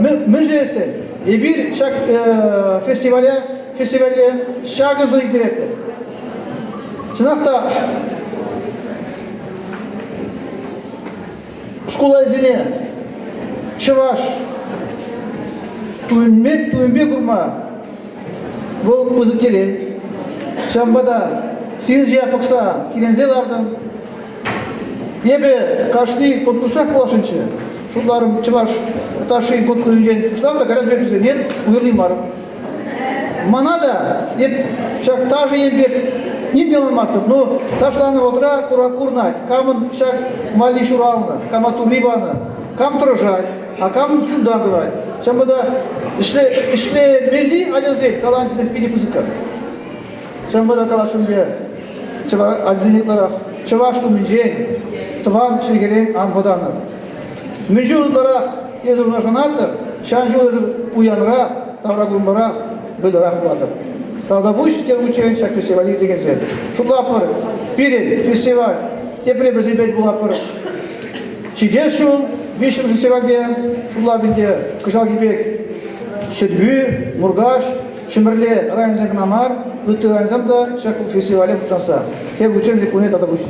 Мӗншӗн тесен эпир ҫак фестивале фестивале ҫакӑншӑн ирттеретпӗр. Чӑнах та шкул ачисене чӑваш туйӑмпе, туйӑмпе курма вӑл пысӑк телей. Ҫавӑнпа та сирӗн ҫине пӑхса киленсе лартӑм. Эпӗ кашни конкурсрах пуласшӑнччӗ. Шутларӑм, чӑваш ташшин конкурсӗнчен пуҫлам та кайран тесе уйрӑлни мар. Мана та эп ҫак ташӑ енпе ним те ӑнланмастӑп. Ну, ташланӑ вӑхӑтра курнать, камӑн ҫак валли ҫуралнӑ, кама турри панӑ, кам тӑрӑшать, а кам чунтан тӑвать. Ҫавӑнпа та ӗҫлемелли ачасен таланчӗсем питӗ пысӑкка. Ҫавӑнпа та каласшӑн ачасене ытларах чӑваш тумӗнчен, тӑван чӗлхерен ан вӑтанӑр. Мӗн чул ытларах эсӗ уна шанатӑр, ҫан ҫул эсӗ пуянрах, тавракурмарах, вӑйлӑрах пулатӑр. Тавтапуҫ тем хутчен ҫак фестивале иртекенсем. Шутлатпӑр, пирӗн фестиваль тепре вӗсемпе пулатпӑр. Ҫитес ҫул виҫҫӗмӗш фестивальте шутлап ӗнтӗ кӑҫалхи пек Ҫӗрпӳ, Муркаш, Ҫӗмӗрле районсем кӑна мар, ытти районсем та ҫак фестивале хутшӑнса. Тепӗр хутчен куне тата пуҫ.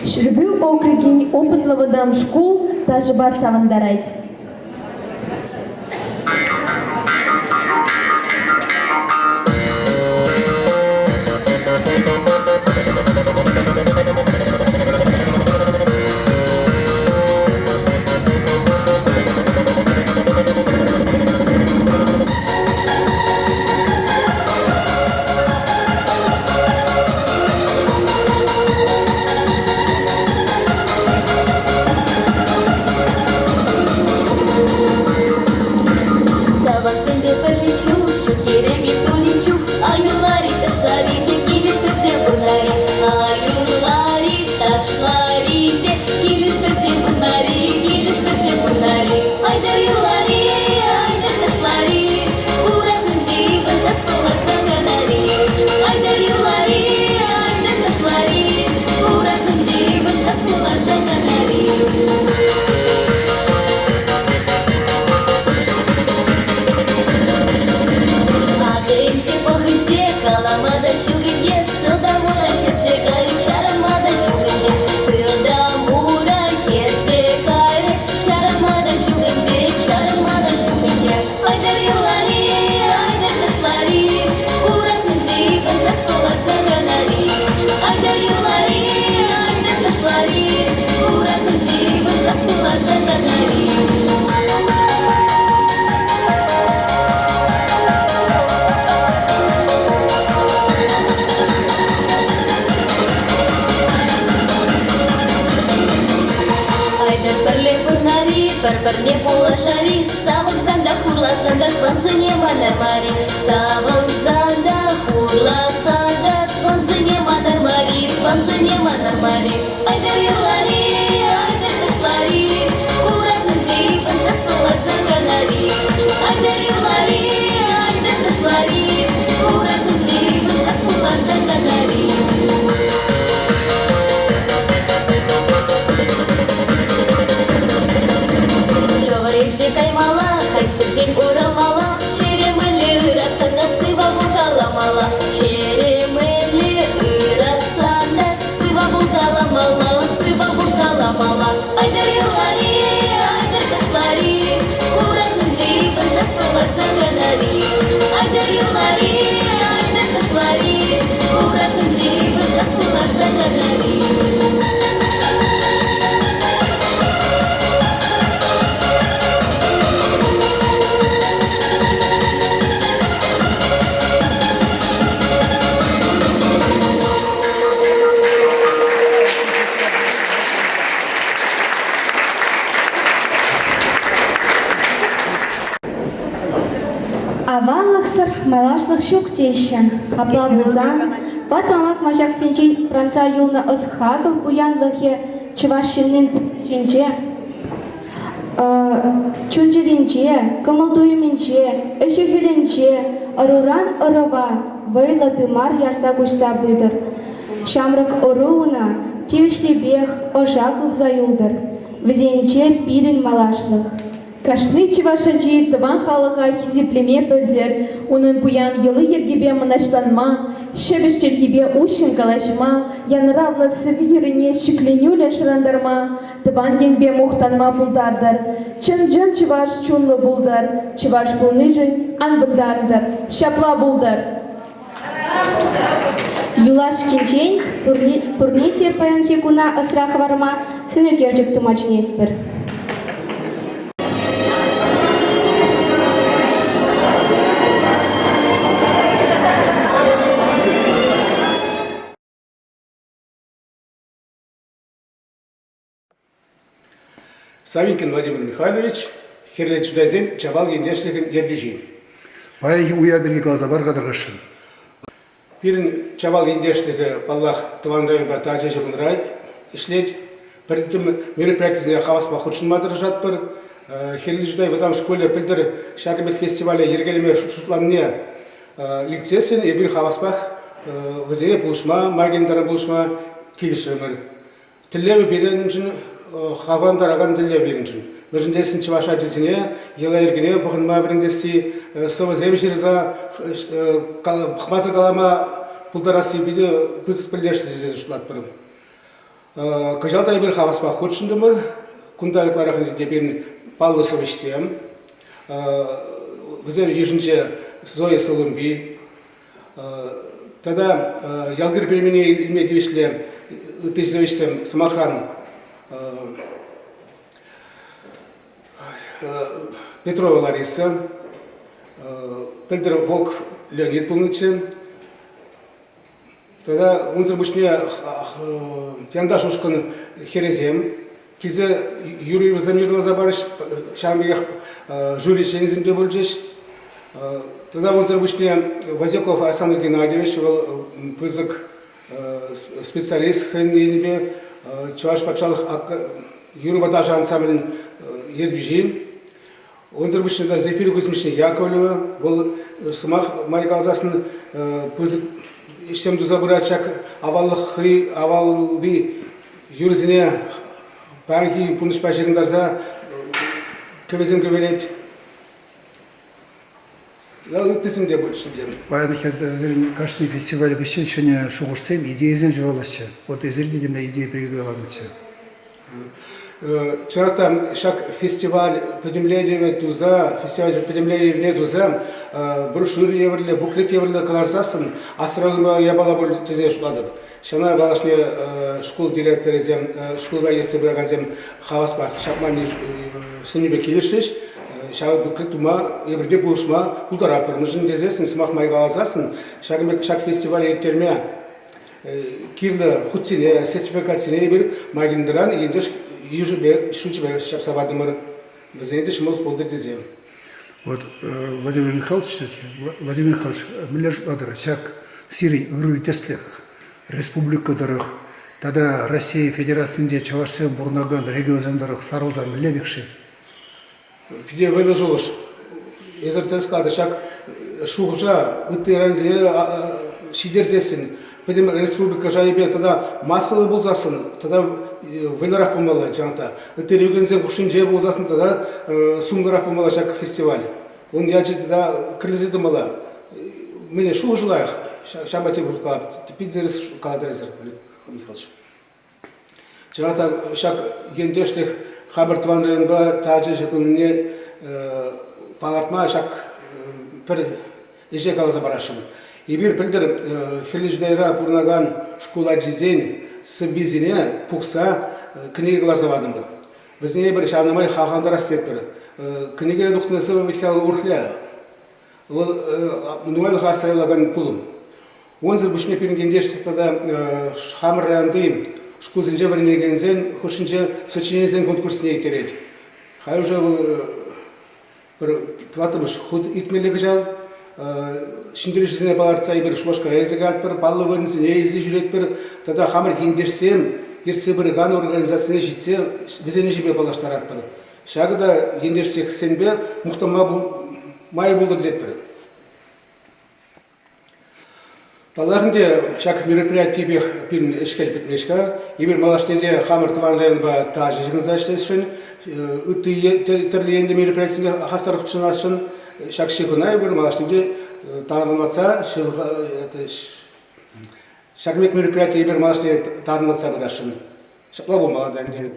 Ҫӗрпӳ округӗн опытлӑ вӑтам шкул ташӑпа савӑнтарать. Тӑвансемпе пӗрле чух, ҫут йӗрӗпе тулли чух, Ай юрлар-и, ташлар-и те, килӗштерсе пурнар-и. Ай юрлар-и, ташлар-и те, килӗштерсе пурнар-и, килӗштерсе пурнар-и. Айтӑр юрлар-и, айтӑр ташлар-и, урасем ывӑнса сӑлларса канар-и. Айтӑр юрлар-и, айтӑр ташлар-и, урасем ывӑнса сӑлларса канар-и. Акӑ ӗнтӗ пӑх ӗнтӗ, калама та ҫук ӗнтӗ, сылтӑм ура хӗрсе кайрӗ, чарӑнма та ҫук ӗнтӗ. Сылтӑм ура хӗрсе кайрӗ, чарӑнма та ҫук ӗнтӗ, чарӑнма та ҫук ӗнтӗ. Айтӑр юрлар-и, айтӑр ташлар-и, урасенче ывӑнса сӑлларса канар-и. Айтӑр юрлар-и, айтӑр ташлар-и, урасенче ывӑнса сӑлларса канар-и. Айтӑр пӗрле пурнар-и, пӗр-пӗрне пулӑшар-и, савӑнсан та хурласан та тӑвансене манар мар-и. Савӑнсан та хурласан та тӑвансене манар мар-и, тӑвансене манар мар-и. Айтӑр юрлар-и, айтӑр ташлар-и, урасенче ывӑнса сӑлларса канар-и. Айтӑр юрлар-и, айтӑр ташлар-и, урасенче ывӑнса сӑлларса канар-и. Ҫӑвӑрӗнсе каймалла, халь сӗртен урӑлмалла, Черемӗлле ыратсан та сыва пулкаламалла. Черемӗлле ыратсан та сыва пулкаламалла, сыва пулкаламалла. Айтӑр юрлар-и, айтӑр ташлар-и, урасенче ывӑнса сӑлларса канар-и. Айтӑр юрлар-и, айтӑр ташлар-и, Урасенче выртса сывласа канар-и. Аваллӑхсӑр малашлӑх ҫук теҫҫӗ. Апла пулсан ват мамак маҫаксенчен упранса юлнӑ ӑс-хакӑл пуянлӑхӗ чӑваш ҫыннин пурнӑҫӗнче, чун-чӗринче, кӑмӑл-туйӑмӗнче, ӗҫӗ-хӗлӗнче ӑруран ӑрӑва вӑйлӑ тымар ярса куҫса пытӑр. Ҫамрӑк ӑру ӑна тивӗҫлипех ӑша хывса юлтӑр. Вӗсенче пирӗн малашлӑх. Кашни чӑваш ачи тӑван халӑха хисеплеме пӗлтӗр, унӑн пуян йӑли-йӗркипе мӑнаҫланма, ҫепӗҫ чӗлхипе уҫҫӑн калаҫма, янӑравлӑ сӑвви-юррине ҫӗкленӳллӗ шӑрантарма, тӑван енпе мухтанма пултартӑр. Чӑн-чӑн чӑваш чунлӑ пултӑр, чӑваш пулнишӗн ан пытартӑр. Ҫапла пултӑр! Юлашкинчен пурне те паянхи куна ӑсра хӑварма сӑнӳкерчӗк тума чӗнетпӗр. Савинкин Владимир Михайлович, Хӗрлӗ Чутайсен Чавал ентешлӗхӗн ертӳҫи. Паянхи уяв пирки каласа пар-ха тӑрӑшшӑн. Пирӗн Чавал ентешлӗхӗ, паллах, тӑван районпа тачӑ ҫыхӑнура ӗҫлет. Пӗтӗм мероприятисене хаваспа хутшӑнма тӑрӑшатпӑр. Хӗрлӗ Чутай вӑтам шкулӗ пӗлтӗр ҫакӑн пек фестивале йӗркелеме шутланине илтсессӗн эпир хаваспах вӗсене пулӑшма, май килнӗ таран пулӑшма килӗшрӗмӗр. Тӗллевӗ пирӗншӗн хавхалантаракан тӗллев пирӗншӗн. Мӗншӗн тесен чӑваш ачисене йӑла-йӗркене пӑхӑнма вӗрентесси, сӑвӑсем ҫырса пӑхмасӑр калама пултарасси питӗ пысӑк пӗлтерӗшлӗ тесе шутлатпӑр. Кӑҫал та эпир хаваспах хутшӑнтӑмӑр. Кунта ытларах ӗнтӗ пирӗн паллӑ сӑвӑҫсем. Вӗсен йышӗнче Зоя Соломби, Тата Ялгир премине илме тивӗҫлӗ ытти ӗҫсем, сӑмахран, Петрова Лариса, пӗлтӗр Волков Леонид пулнӑччӗ. Тата унсӑр пуҫне Янташ ушкӑн хӗрӗсем килсе юрӑсем юрласа парӗҫ, ҫавӑн пекех жюри членӗсем те пулчӗҫ. Тата унсӑр пуҫне Вазюков Александр Геннадьевич, вӑл пысӑк специалист хӑйӗн енӗпе, Чӑваш патшалӑх юрӑпа ташӑ ансамблӗн ертӳҫи. Унсӑр пуҫне та Зефир Кузьмична Яковлева, вӑл сӑмах май каласассӑн пысӑк ӗҫсем туса пырать ҫак аваллӑхри авалти юрӑсене паянхи пурнӑҫпа ҫыхӑнтарса кӗвӗсем кӗвӗлет. Ыттисем те пулчӗ. Паян хӗрсен кашни фестиваль хыҫҫӑн ҫӗнӗ шухӑшсем, идейӑсем ҫуралаҫҫӗ. Вот эсир те темле идея пирки каланӑччӗ. Чӑнах та ҫак фестиваль пӗтӗмлетӗвӗ туса, фестиваль пӗтӗмлетӗвне туса брошюра евӗрлӗ, буклет евӗрлӗ кӑларсассӑн асра юлма япала пуль тесе шутлатӑп. Ҫавна малашне шкул директорӗсем, шкулта ертсе пыракансем хаваспах ҫапма сӗннипе килӗшрӗҫ. Ҫав буклет тума эпир те пулӑшма пултаратпӑр. Мӗншӗн тесессӗн, сӑмах май каласассӑн, ҫакӑн пек ҫак фестивале ирттерме кирлӗ хутсене, сертификатсене эпир май килнӗ таран ентеш йышӗпе, шучӗпе ҫапса патӑмӑр. Вӗсене те ҫӑмӑл пултӑр тесе. Вот Владимир Михайлович, Владимир Михайлович, мӗнле шутлатӑр, ҫак сирӗн ырӑ тӗслӗх республика тӑрӑх тата Россия Федерацийӗнче чӑвашсем пурӑнакан регионсем тӑрӑх сарӑлса мӗнле пек-ши? Питӗ вӑйлӑ шухӑш. Эсир тӗрӗс калатӑр, ҫак шухӑша ытти районсене ҫитерсессӗн, пӗтӗм республика шайӗпе тата массӑллӑ пулсассӑн тата вӑйлӑрах пулмалла чӑнах та. Ытти регионсем хушшинче пулсассӑн тата сумлӑрах пулмалла ҫак фестиваль. Ун ячӗ тата кӗрлесе тӑмалла. Мӗне шухӑшӗ лайӑх, ҫавӑнпа тепӗр хут питӗ тӗрӗс калатӑр эсир, Михайлович. Чӑнах та ҫак ентешлӗх хамӑр тӑван районпа тачӑ ҫыхӑннине палӑртма ҫак пӗр ӗҫе каласа парасшӑн. Эпир пӗлтӗр Хӗрлӗ Чутайра пурӑнакан шкул ачисен сӑввисене пухса кӗнеке кӑларса патӑмӑр. Вӗсене эпир ҫавна май хавхалантарас тетпӗр. Кӗнекере тухнӑ сӑвӑ вӗт-ха урӑхла. Вӑл нумайлӑха асра юлакан пулӑм. Унсӑр пуҫне пирӗн ентеш тата хамӑр районти шкулсенче вӗренекенсен хушшинче сочиненисен конкурсне ирттерет. Халь уже вӑл пӗр тӑваттӑмӗш хут иртмелле кӑҫал. Ҫӗнтерӳҫӗсене палӑртса эпир Шупашкара илсе каятпӑр, паллӑ вырӑнсене илсе ҫӳретпӗр тата хамӑр ентешсем ертсе пыракан организацине ҫитсе вӗсен ӗҫӗпе паллаштаратпӑр. Ҫакӑ та ентешлӗхсемпе мухтанма май пултӑр тетпӗр. Паллах ӗнтӗ, ҫак мероприятипех пирӗн ӗҫ-хӗл пӗтмест-ха. Эпир малашне те хамӑр тӑван районпа тачӑ ҫыхӑнса ӗҫлесшӗн, ытти тӗрлӗ енлӗ мероприятисене хастар хутшӑнасшӑн. Ҫак ҫыхӑна эпир малашне те тарӑнлатса ҫак пек мероприятие эпир малашне тарӑнлатса пырасшӑн. Ҫапла пулмалла та ӗнтӗ.